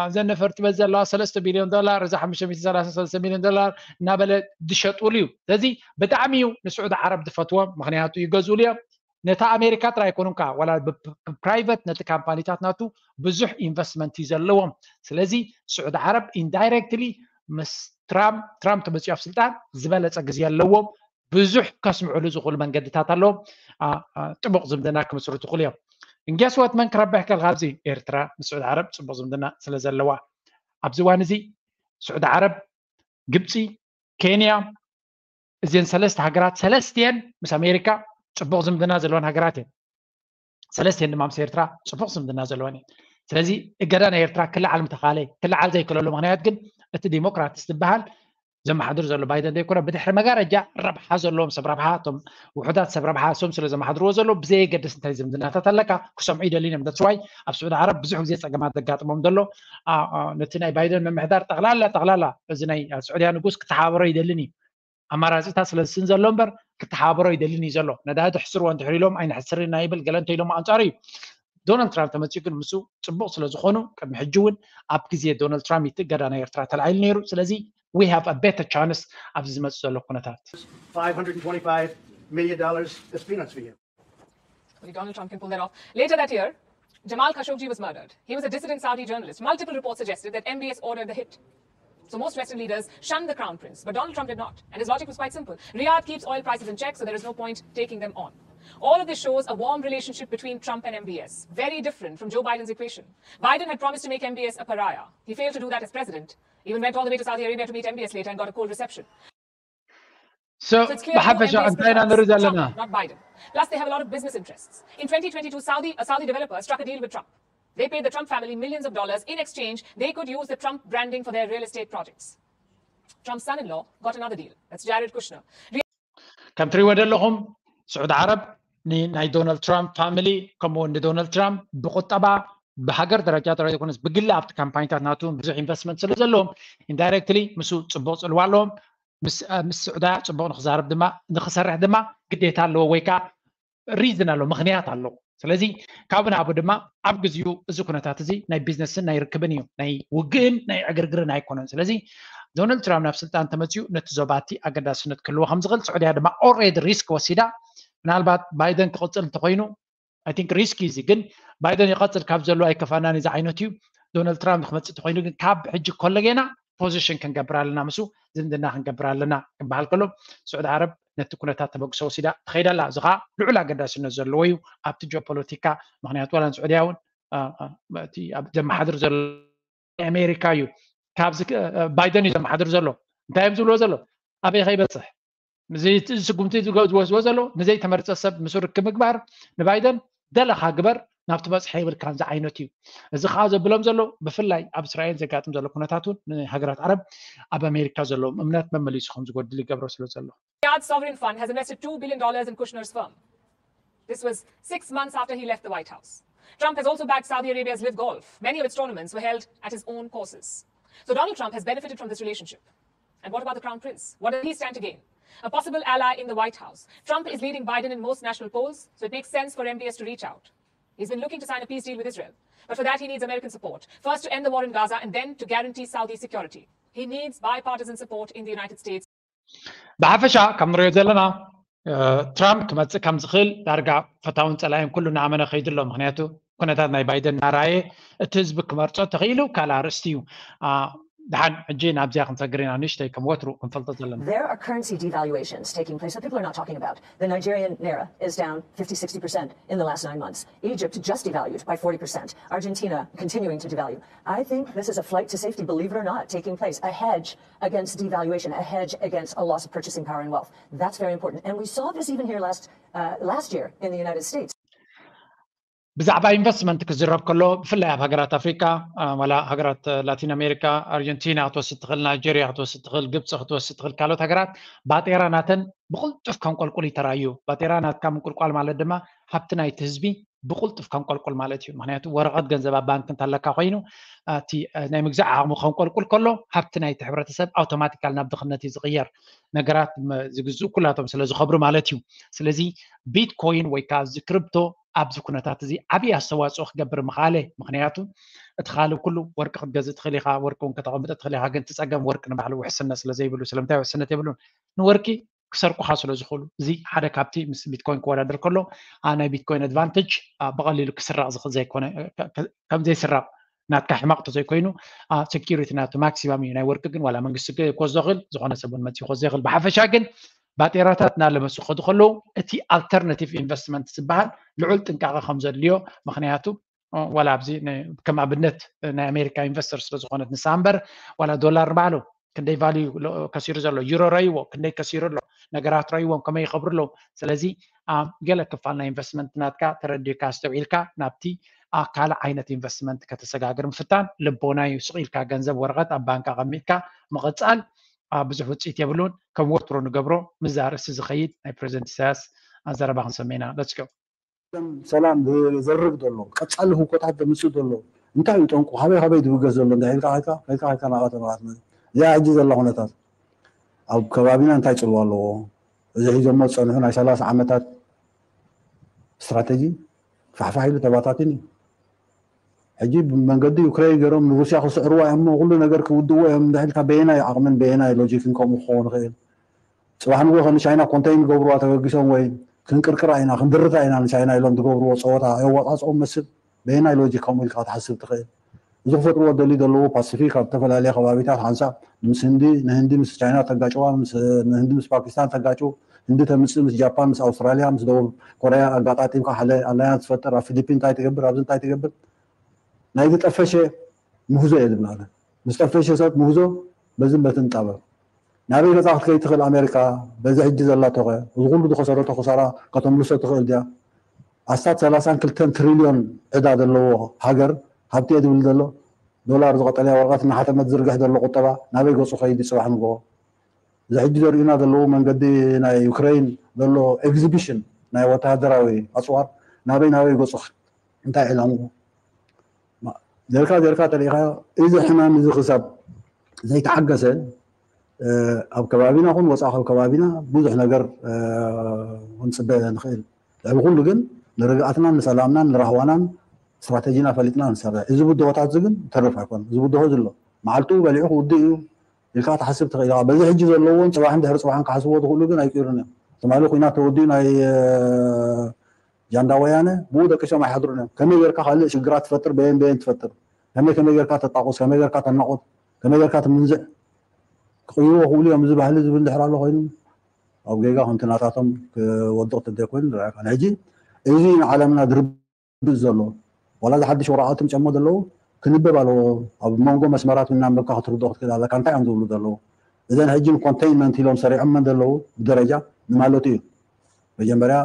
እዘን ነፈርቲ በዚ ዘለዋ ሰለስተ ቢልዮን ዶላር፣ እዛ ሓሙሽተ ሚእቲ ሰላሳ ሰለስተ ሚልዮን ዶላር እናበለ ዝሸጥሉ እዩ። ስለዚ ብጣዕሚ እዩ ንስዑዲ ዓረብ ዝፈትዎም፣ ምክንያቱ ይገዝኡሉ እዮም። ነታ ኣሜሪካ ጥራይ ኣይኮኑን ከዓ፣ ዋላ ብፕራይቨት ነቲ ካምፓኒታት ናቱ ብዙሕ ኢንቨስትመንት እዩ ዘለዎም። ስለዚ ስዑዲ ዓረብ ኢንዳይሬክትሊ ምስ ትራምፕ፣ ትራምፕ ተመፅኡ ኣብ ስልጣን ዝበለፀ ግዜ ኣለዎም። ብዙሕ ከስምዕሉ ዝኽእሉ መንገድታት ኣለዎም። ጥቡቕ ዝምድና ክምስርቱ ይኽእሉ እዮም። እንጌስወት መን ክረብሕ ከል ካብዚ ኤርትራ ምስ ስዑዲ ዓረብ ፅቡቕ ዝምድና ስለ ዘለዋ፣ ኣብዚ እዋን እዚ ስዑዲ ዓረብ፣ ግብፂ፣ ኬንያ፣ እዚን ሰለስተ ሃገራት ሰለስቲየን ምስ ኣሜሪካ ፅቡቕ ዝምድና ዘለወን ሃገራት እየን። ሰለስቲየን ድማ ምስ ኤርትራ ፅቡቕ ዝምድና ዘለወን እየን። ስለዚ እገዳ ናይ ኤርትራ ክለዓል ምተኻለ፣ ክለዓል ዘይክለሉ ምክንያት ግን እቲ ዲሞክራትስ ዝበሃል ዘመሓድር ዘሎ ባይደን ዘይኮነ፣ ብድሕሪ መጋረጃ ረብሓ ዘለዎም ሰብ ረብሓ፣ እቶም ውሑዳት ሰብ ረብሓ እሶም ስለ ዘመሓድርዎ ዘሎ ብዘየገድስ እንታይ ዝምድናታት ኣለካ ክሰምዑ ይደልን እዮም። ደትስዋይ ኣብ ስዑዲ ዓረብ ብዙሕ ግዜ ፀገማት ዘጋጥሞም ዘሎ ነቲ ናይ ባይደን ምምሕዳር ጠቕላላ ጠቕላላ እዚ ናይ ስዑድያ ንጉስ ክተሓባበሮ ይደልን እዩ። ኣማራፂታት ስለ ዝስን ዘሎ እምበር ክተሓባበሮ ይደልን እዩ ዘሎ። ነዳዲ ሕስርዎ እንድሕር ኢሎም ኣይንሕስርን ኢና ይብል፣ ገለ እንተ ኢሎም ኣንፃሩ እዩ። ዶናልድ ትራምፕ ተመፅኡ ግን ምስኡ ፅቡቕ ስለ ዝኾኑ ቅድሚ ሕጂ እውን ኣብ ግዜ ዶናልድ ትራምፕ እቲ እገዳ ናይ ኤርትራ ተላዒሉ ነይሩ። ስለዚ we have a better chance ኣብዚ ዝመፅእ ዘሎ ኩነታት። Five hundred twenty-five million dollars is peanuts for you. Only Donald Trump can pull that off. Later that year, Jamal Khashoggi was murdered. He was a dissident Saudi journalist. Multiple reports suggested that M B S ordered the hit. So most Western leaders shunned the crown prince, but Donald Trump did not. And his logic was quite simple. Riyadh keeps oil prices in check, so there is no point taking them on. All of this shows a warm relationship between Trump and M B S, very different from Joe Biden's equation. Biden had promised to make M B S a pariah. He failed to do that as president. He even went all the way to Saudi Arabia to meet M B S later and got a cold reception. So, so it's clear ብሓፈሻ እንታይ ኢና ንርኢ ዘለና? Not Biden. Plus, they have a lot of business interests. In twenty twenty-two, Saudi, a Saudi developer struck a deal with Trump. They paid the Trump family millions of dollars. In exchange, they could use the Trump branding for their real estate projects. Trump's son-in-law got another deal. That's Jared Kushner. ከም ትሪእዎ ዘለኹም ስዑዲ ዓረብ ንናይ ዶናልድ ትራምፕ ፋሚሊ ከምኡ እውን ንዶናልድ ትራምፕ ብቁጠባ ብሃገር ደረጃ ጥራይ ዘይኮነስ ብግሊ ኣብቲ ካምፓኒታት ናቱ ብዙሕ ኢንቨስትመንት ስለ ዘለዎም ኢንዳይሬክትሊ ምስ ጽቡቕ ጽልዋ ኣለዎም። ምስ ስዑዳያ ጽቡቕ ንክዛረብ ድማ ንክሰርሕ ድማ ግዴታ ኣለዎ ወይ ከዓ ሪዝን ኣለዎ፣ ምክንያት ኣለዎ። ስለዚ ካብኡ ንኣብኡ ድማ ኣብ ግዚኡ እዚ ኩነታት እዚ ናይ ቢዝነስን ናይ ርክብን እዩ፣ ናይ ውግእን ናይ ዕግርግርን ኣይኮነን። ስለዚ ዶናልድ ትራምፕ ናብ ስልጣን ተመፅኡ ነቲ ዞባቲ ኣገዳስነት ክህልዎ ከም ዝኽእል ስዑድያ ድማ ኦልሬዲ ሪስክ ወሲዳ። ምናልባት ባይደን ክቕፅል እንተኮይኑ I think ሪስክ እዩ እዚ፣ ግን ባይደን ይቐፅል ካብ ዘሎ ኣይከፋናን እዚ ዓይነት እዩ። ዶናልድ ትራምፕ ንክመፅእ እንተኮይኑ ግን ካብ ሕጂ ከሎ ጌና ፖዚሽን ክንገብር ኣለና፣ ምስ ዝምድና ክንገብር ኣለና ክበሃል ከሎ ስዑዲ ዓረብ ነቲ ኩነታት ተበግሶ ወሲዳ ትኸይድ ኣላ። እዚ ከዓ ልዑል ኣገዳስነት ዘለዎ እዩ ኣብቲ ጂኦፖለቲካ። ምክንያቱ ዋላ ንስዑድያ እውን እቲ ዘመሓድር ዘሎ ኣሜሪካ እዩ። ካብዚ ባይደን እዩ ዘመሓድር ዘሎ። እንታይ እዮም ዝብልዎ ዘሎ? ኣበይ ከይበፅሕ? እዚ ስጉምቲ ዝወስድዎ ዘሎ ንዘይተመርፀ ሰብ ምስ ርክብ ምግባር፣ ንባይደን ደለኻ ግበር ናብ ትበፅሐ የብልካን ዝዓይነቱ እዩ። እዚ ከዓ ዘብሎም ዘሎ ብፍላይ ኣብ እስራኤል ዘጋጥም ዘሎ ኩነታት እውን ንሃገራት ዓረብ ኣብ ኣሜሪካ ዘለዎም እምነት መመሊሱ ከም ዝጎድል ይገብሮ ስለ ዘሎ። Riyadh sovereign fund has invested two billion dollars in Kushner's firm. This was six months after he left the White House. Trump has also backed Saudi Arabia's Live Golf. Many of its tournaments were held at his own courses. So Donald Trump has benefited from this relationship. And what about the Crown Prince? What does he stand to gain? A possible ally in the White House. Trump is leading Biden in most national polls, so it makes sense for M B S to reach out. He's been looking to sign a peace deal with Israel. But for that, he needs American support. First to end the war in Gaza and then to guarantee Saudi security. He needs bipartisan support in the United States. ብሓፈሻ ከም ንሪኦ ዘለና ትራምፕ ክመፅእ ከም ዝኽእል ዳርጋ ፈታውን ፀላኢን ኩሉ እናኣመነ ከይዱ ኣሎ። ምክንያቱ ኩነታት ናይ ባይደን እናረኣየ እቲ ህዝቢ ክመርፆ ተኽኢሉ ካልእ ኣርእስቲ እዩ። ደሓን ሕጂ ናብዚኣ ክንሰግር ኢና፣ ንእሽተይ ከም ወትሩ ክንፈልጦ ዘለና። There are currency devaluations taking place that people are not talking about. The Nigerian naira is down fifty, sixty percent in the last nine months. Egypt just devalued by forty percent. Argentina continuing to devalue. I think this is a flight to safety, believe it or not, taking place. A hedge against devaluation, a hedge against a loss of purchasing power and wealth. That's very important. And we saw this even here last, uh, last year in the United States. ብዛዕባ ኢንቨስትመንት ክዝረብ ከሎ ብፍላይ ኣብ ሃገራት ኣፍሪካ ዋላ ሃገራት ላቲን ኣሜሪካ፣ ኣርጀንቲና ክትወስድ ትኽእል፣ ናይጀርያ ክትወስድ ትኽእል፣ ግብፂ ክትወስድ ትኽእል፣ ካልኦት ሃገራት ባጤራ ናተን ብቕልጡፍ ከንቆልቁል ይተራእዩ። ባጤራ ናትካ ምንቁልቋል ማለት ድማ ሃብቲ ናይቲ ህዝቢ ብቁልጡፍ ከንቆልቁል ማለት እዩ። ምክንያቱ ወረቐት ገንዘብ ኣብ ባንክ እንተለካ ኮይኑ እቲ ናይ ምግዛእ ዓቕሙ ከንቆልቁል ከሎ ሃብቲ ናይቲ ሕብረተሰብ ኣውቶማቲካል ናብ ድኽነት እዩ ዝቕየር። ነገራት ዝግዝኡ ኩላቶም ስለ ዝኸብሩ ማለት እዩ። ስለዚ ቢትኮይን ወይ ከዓ እዚ ክሪፕቶ ኣብዚ ኩነታት እዚ ዓብዪ ኣስተዋፅኦ ክገብር ምኽኣለ። ምክንያቱ እቲ ካልእ ኩሉ ወርቂ ክትገዝእ ትኽእል ኢኻ፣ ወርቂ እውን ከተቐምጠ ትኽእል ኢኻ። ግን እቲ ፀገም ወርቂ ንባዕሉ ውሕስነት ስለ ዘይብሉ፣ ስለምንታይ ውሕስነት የብሉን? ንወርቂ ክሰርቁኻ ስለ ዝኽእሉ፣ እዚ ሓደ ካብቲ ምስ ቢትኮይን ክወዳደር ከሎ ናይ ቢትኮይን ኣድቫንቴጅ ብቐሊሉ ክስረቕ ዝኽእል ዘይኮነ፣ ከም ዘይስረቕ ናትካ ሕማቕ ተዘይኮይኑ ሴኪሪቲ ናቱ ማክሲማም እዩ። ናይ ወርቂ ግን ዋላ መንግስቲ ክወስዶ ይኽእል፣ ዝኾነ ሰብ እውን መፅኡ ክወስዶ ይኽእል። ብሓፈሻ ግን ባጤራታት እናለመሱ ክኸዱ ከለዉ እቲ ኣልተርናቲቭ ኢንቨስትመንት ዝበሃል ልዑል ጥንቃቐ ከም ዘድልዮ፣ ምክንያቱ ዋላ ኣብዚ ከም ኣብነት ናይ ኣሜሪካ ኢንቨስተር ስለ ዝኾነት ንሳ እምበር ዋላ ዶላር ንባዕሉ ክንደይ ቫልዩ ከሲሩ ዘሎ፣ ዩሮ ረይዎ ክንደይ ከሲሩ ኣሎ፣ ነገራት ረይዎም ከመይ ይኸብሩ ኣለዉ። ስለዚ ገለ ክፋል ናይ ኢንቨስትመንት ናትካ ተረዲእካ ኣስተውዒልካ ናብቲ ካልእ ዓይነት ኢንቨስትመንት ከተሰጋግር ምፍታን ልቦና እዩ። ስቕ ኢልካ ገንዘብ ወረቐት ኣብ ባንክ ኣቐሚጥካ ምቕፃል ብዙሕ ውፅኢት የብሉን። ከም ወትሮ ንገብሮ ምስ ኣርእስቲ ዝኸይድ ናይ ፕሬዚደንት ኢሳያስ ዘረባ ክንሰምዕ ኢና። ለትስ ጎ። ሰላም ዘርግ ዘሎ ቀፃሊ ህውኮታት ዘምፅእ ዘሎ እንታይ እዩ ጠንቁ? ካበይ ካበይ ድብገስ ዘሎ እንዳ ኢልካ ከይድካ ከይድካ ከይድካ ናብኣ ተባባት ማለት እዚኣ ሕጂ ዘላ ኩነታት ኣብ ከባቢና እንታይ ፅልዋ ኣለዎ? እዚ ሒዞሞ ዝፀንሑ ናይ ሰላሳ ዓመታት ስትራተጂ ፋሕፋሕ ኢሉ ተባታትን እዩ። ሕጂ ብመንገዲ ዩክሬን ገይሮም ንሩስያ ክስዕርዋ እዮም እሞ ኩሉ ነገር ክውድእዎ እዮም እንዳ ኢልካ በየናይ ዓቕምን በየናይ ሎጂክን ከምኡ ክኸውን ይኽእል? ፅባሕ ንጎ ከ ንቻይና ኮንተይን ገብርዋ ተበጊሶም ወይ ክንቅርቅራ ኢና ክንድርታ ኢና ንቻይና ኢሎም ዝገብርዎ ፀወታ ኣየዋፃፅኦም መስል በየናይ ሎጂክ ከምኡ ኢልካ ክትሓስብ ትኽእል? እዚ ክፈጥርዎ ደልዩ ዘለዉ ፓሲፊክ ኣብ ዝተፈላለየ ከባቢታት ሓንሳብ ምስ ህንዲ ንህንዲ ምስ ቻይና ተጋጭዋ ንህንዲ ምስ ፓኪስታን ተጋጭው ህንዲ ተምፅእ ምስ ጃፓን ምስ ኣውስትራሊያ ምስ ደቡብ ኮርያ ኣጋጣጢምካ ሓደ ኣላያንስ ትፈጥር ኣብ ፊሊፒን እንታይ ትገብር ኣብዚ እንታይ ትገብር ናይ ዝጠፈሸ ምህዞ እየ ዝብል ኣነ። ምስ ጠፈሸ ሰብ ምህዞ በዝን በትን ይጣበብ። ናበይ ገፃ ክትከይድ ትኽእል ኣሜሪካ በዚ ሕጂ ዘላቶ ኸ እዚ ኩሉ ዝኸሰረቶ ክሳራ ከተምልሶ ትኽእል ድያ? ኣስታት ሰላሳን ክልተን ትሪልዮን ዕዳ ዘለዎ ሃገር ሃብቲ እየ ዝብል ዘሎ ዶላር ዝቐጠልያ ወረቐት እናሓተመ ዝዝርግሕ ዘሎ ቁጠባ ናበይ ገፁ ከይድ እዩ ፅባሕ ንግሆ? እዚ ሕጂ ዘርእዩና ዘለዉ መንገዲ ናይ ዩክረይን ዘሎ ኤግዚቢሽን ናይ ወተሃደራዊ ኣፅዋር ናበይ ናበይ ገፁ እንታይ ዕላምኡ? ጌርካ ጌርካ ተሪኢኻዮ እዚ ሕማም እዚ ክሳብ ዘይተዓገሰ ኣብ ከባቢና ኹን ወፃኢ ካብ ከባቢና ብዙሕ ነገር ክንፅበ ንኽእል። ልዕሊ ኩሉ ግን ንርግኣትናን ንሰላምናን ንራህዋናን ስትራተጂና ፈሊጥና ንሰርሕ። እዚ ብድሆታት እዚ ግን ተርፍ ኣይኮነን። እዚ ብድሆ እዚ ኣሎ መዓልትኡ በሊዑ ክውድእ እዩ ኢልካ ክትሓስብ ትኽእል ኢኻ። በዚ ሕጂ ዘለዎን ፅባሕን ድሕሪ ፅባሕን ክሓስብዎ ዝኽእሉ ግን ኣይቅይሩን እዮም። ትማሊ ኩናት ተወዲኡ ናይ ጃንዳ ወያነ ብኡ ደቂሶም ኣይሓድሩን እዮም። ከመይ ጌርካ ካልእ ሽግራት ትፈጥር በየን በየን ትፈጥር ከመይ ከመይ ጌርካ ተጣቁስ ከመይ ጌርካ ተናቁት ከመይ ጌርካ ትምንዝዕ ክቕይርዎ ክእሉ እዮም። እዚ ባህሊ ዝብል ድሕር ኣሎ ኮይኑ ኣብ ጌጋ ከምቲ ናታቶም ክወድቕ ተደይ ኮይኑ ንረኣካ። ሕጂ እዚ ንዓለምና ድርብ ዘሎ ዋላ እዚ ሓድሽ ወረቓቕቲ ምጨሞ ዘለዉ ክንበብ ኣለዎ። ኣብ መንጎ መስመራት እናንበብካ ክትርድኦ ክትክእል ኣለካ እንታይ እዮም ዝብሉ ዘለዉ። እዘን ሕጂ ንኮንቴይንመንት ኢሎም ሰሪዖመን ዘለዉ ብደረጃ ንማለቱ እዩ። መጀመርያ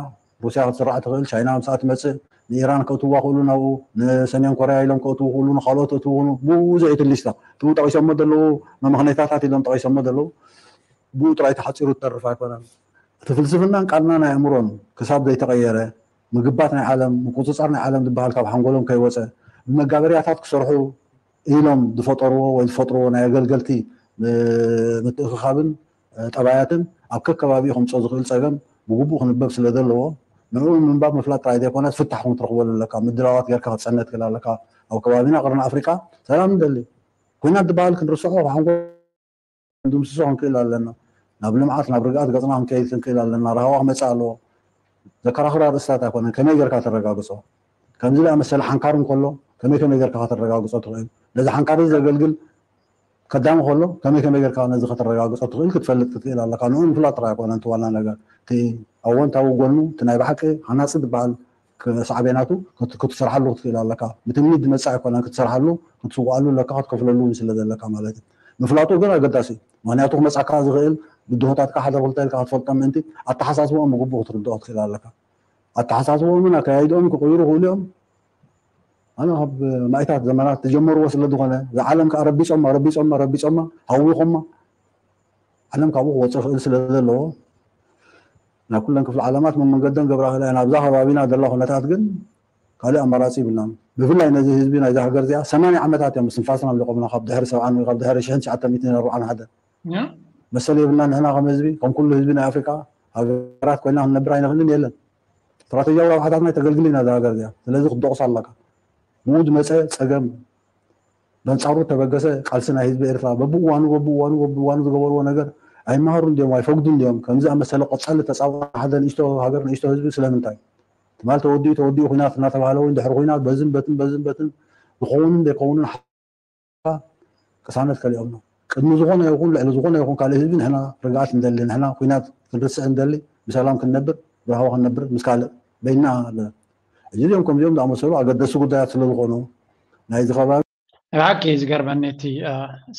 ሩስያ ክትስራዕ ትኽእል ቻይና ምስኣ ትመፅእ ንኢራን ከእትዋ ክእሉ ናብኡ ንሰሜን ኮርያ ኢሎም ከእትዉ ክእሉ ንካልኦት እትዉ ብዙሕ ይትልሽታ ትው ጠቂሶሞ ዘለዉ መመክነይታታት ኢሎም ጠቂሶሞ ዘለዉ ብኡ ጥራይ ተሓፂሩ ትተርፍ ኣይኮነን። እቲ ፍልስፍናን ቃልናን ኣእምሮን ክሳብ ዘይተቐየረ ምግባት ናይ ዓለም ምቁፅፃር ናይ ዓለም ዝበሃል ካብ ሓንጎሎም ከይወፀ ብመጋበርያታት ክሰርሑ ኢሎም ዝፈጠርዎ ወይ ዝፈጥርዎ ናይ ኣገልገልቲ ምትእኽኻብን ጠባያትን ኣብ ከከባቢኡ ከምፅኦ ዝኽእል ፀገም ብግቡእ ክንበብ ስለ ዘለዎ ንዕኡ ምንባብ ምፍላጥ ጥራይ ዘይኮነስ ፍታሕ እውን ክትረኽበሉ ኣለካ። ምድላዋት ጌርካ ክትፀነ ትክእል ኣለካ። ኣብ ከባቢና ቅርኒ ኣፍሪቃ ሰላም ንደሊ ኩናት ዝበሃል ክንርስዖ ሓንጎ ድምስሶ ክንክእል ኣለና። ናብ ልምዓት ናብ ርግኣት ገፅና ክንከይድ ክንክእል ኣለና። ራህዋ ክመፅእ ኣለዎ። ዘከራኽር ኣርእስታት ኣይኮነን። ከመይ ጌርካ ተረጋግፆ? ከምዚ ዝኣመሰለ ሓንካር እንከሎ ከመይ ከመይ ጌርካ ከተረጋግፆ ትኽእል? ነዚ ሓንካር እዚ ዘገልግል ከዳሚ ከሎ ከመይ ከመይ ጌርካ ነዚ ከተረጋግፆ ትኽእል ክትፈልጥ ክትክእል ኣለካ። ንኡ ምፍላጥ ጥራይ ኣይኮነን እቲ ዋና ነገር። እቲ ኣወንታዊ ጎኑ እቲ ናይ ብሓቂ ሃናፂ ዝበሃል ሳዕቤናቱ ክትሰርሓሉ ክትክእል ኣለካ። ብትምኒት ዝመፅእ ኣይኮነን ክትሰርሓሉ ክትስዋኣሉ ኣለካ ክትከፍለሉ እውን ስለ ዘለካ ማለት እዩ። ምፍላጡ ግን ኣገዳሲ እዩ። ምክንያቱ ክመፃካ ዝኽእል ብድሆታትካ ሓደ ክልተ ኢልካ ክትፈልጦም ምእንቲ ኣተሓሳስቦኦም ብግቡእ ክትርድኦ ክትክእል ኣለካ። ኣተሓሳስቦኦምን ኣካያይድኦም ክቕይሩ ክእሉ እዮም። ኣነ ካብ ማይታት ዘመናት ተጀመርዎ ስለ ዝኾነ እዛ ዓለም ከዓ ረቢፆማ ረቢፆማ ረቢፆማ ሃዊኾማ ዓለም ካብኡ ክወፅእ ክእል ስለ ዘለዎ ናብ ኩለን ክፍሊ ዓለማት መመንገደን ገብራ ክእላ ናብዛ ከባቢና ዘላ ኩነታት ግን ካልእ ኣማራፂ ይብልናን። ብፍላይ ነዚ ህዝቢ ናይዛ ሃገር እዚኣ ሰማንያ ዓመታት እዮም ስንፋስና ኣምሊቆምና፣ ካብ ድሕሪ ሰብዓን ወይ ካብ ድሕሪ ሽሕን ትሽዓተ ሚእትን ኣርብዓን ሓደ። መሰል የብልና ንሕና ከም ህዝቢ፣ ከም ኩሉ ህዝቢ ናይ ኣፍሪካ ሃገራት ኮይና ክንነብር ኣይንኽእልን። የለን፣ ስትራቴጂያዊ ረብሓታትና ተገልግል ኢና እዛ ሃገር እዚኣ። ስለዚ ክትደቑስ ኣለካ። ብኡ ዝመፀ ፀገም በንፃሩ ተበገሰ ቃልሲ ናይ ህዝቢ ኤርትራ በብእዋኑ በብእዋኑ በብእዋኑ ዝገበርዎ ነገር ኣይመሃሩን ድዮም ኣይፈግዱን ድዮም? ከምዚ ኣመሰለ ቀፃሊ ተፃብኦ ሓደ ንእሽቶ ሃገር ንእሽቶ ህዝቢ ስለምንታይ? ትማል ተወዲኡ ተወዲኡ ኩናት እናተባህለ እውን ድሕሪ ኩናት በዝን በትን በዝን በትን ዝኸውንን ዘይከውንን ቅሳነት ከሊኦምና። ቅድሚ ዝኾነ ይኹን ልዕሊ ዝኾነ ይኹን ካልእ ህዝቢ ንሕና ርግኣት እንደሊ፣ ንሕና ኩናት ክንርስዕ እንደሊ፣ ብሰላም ክንነብር ብራህዋ ክንነብር ምስ ካልእ በይና ኣለና። እዚ እዚኦም ከምዚኦም ዝኣመሰሉ ኣገደሲ ጉዳያት ስለዝኾኑ ናይዚ ከባቢ ብሓቂ ዝገርመኒ እቲ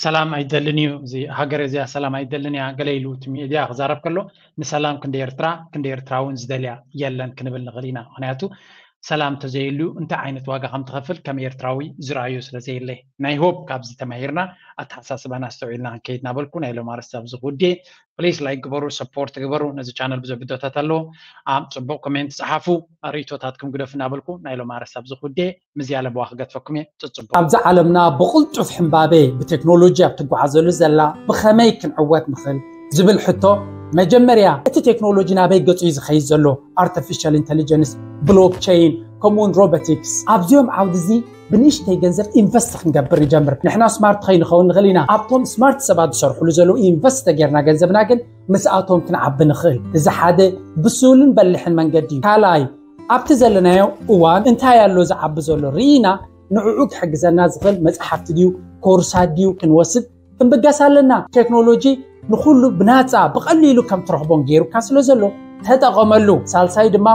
ሰላም ኣይደልን እዩ፣ እዚ ሃገር እዚኣ ሰላም ኣይደልን እያ ገለ ኢሉ እቲ ሚድያ ክዛረብ ከሎ፣ ንሰላም ክንደ ኤርትራ ክንደ ኤርትራ እውን ዝደልያ የለን ክንብል ንኽእል ኢና። ምክንያቱ ሰላም ተዘይሉ እንታይ ዓይነት ዋጋ ከም ትኸፍል ከም ኤርትራዊ ዝረኣዩ ስለዘየለ ናይ ሆፕ ካብዚ ተማሂርና ኣተሓሳስባና ኣስተውዒልና ክንከይድ ናበልኩ ናይ ሎም ኣርስቲ ኣብዚ ክውድየ። ፕሊስ ላይክ ግበሩ፣ ሰፖርት ግበሩ። ነዚ ቻነል ብዙሕ ቪድዮታት ኣለዎ። ኣብ ፅቡቅ ኮሜንት ፀሓፉ፣ ርእቶታትኩም ግደፉ እናበልኩ ናይ ሎም ኣርስቲ ኣብዚ ክውድየ። ምዝያ ለበዋ ክገድፈኩም እየ። ፅፅቡ ኣብዚ ዓለምና ብቕልጡፍ ሕንባበ ብቴክኖሎጂ ኣብ ትጓዓዘሉ ዘላ ብኸመይ ክንዕወት ንኽእል ዝብል ሕቶ መጀመርያ እቲ ቴክኖሎጂ ናበይ ገፁ እዩ ዝኸይድ ዘሎ? ኣርቲፊሻል ኢንቴሊጀንስ፣ ብሎክቸይን ከምኡውን ሮቦቲክስ ኣብዚኦም ዓውዲ እዚ ብንእሽተይ ገንዘብ ኢንቨስት ክንገብር ንጀምር። ንሕና ስማርት ከይንኸውን ንኽእል ኢና። ኣብቶም ስማርት ሰባት ዝሰርሕሉ ዘለዉ ኢንቨስት ተጌርና ገንዘብና ግን ምስኣቶም ክንዓቢ ንኽእል። እዚ ሓደ ብሱልን በሊሕን መንገዲ እዩ። ካልኣይ ኣብቲ ዘለናዮ እዋን እንታይ ኣሎ ዝዓቢ ዘሎ ርኢና ንዕኡ ክሕግዘና ዝኽእል መፅሓፍቲ ድዩ ኮርሳት ድዩ ክንወስድ ክንብገስ ኣለና። ቴክኖሎጂ ንኹሉ ብናፃ ብቐሊሉ ከም ትረኽቦን ገይሩካ ስለ ዘሎ ተጠቐመሉ። ሳልሳይ ድማ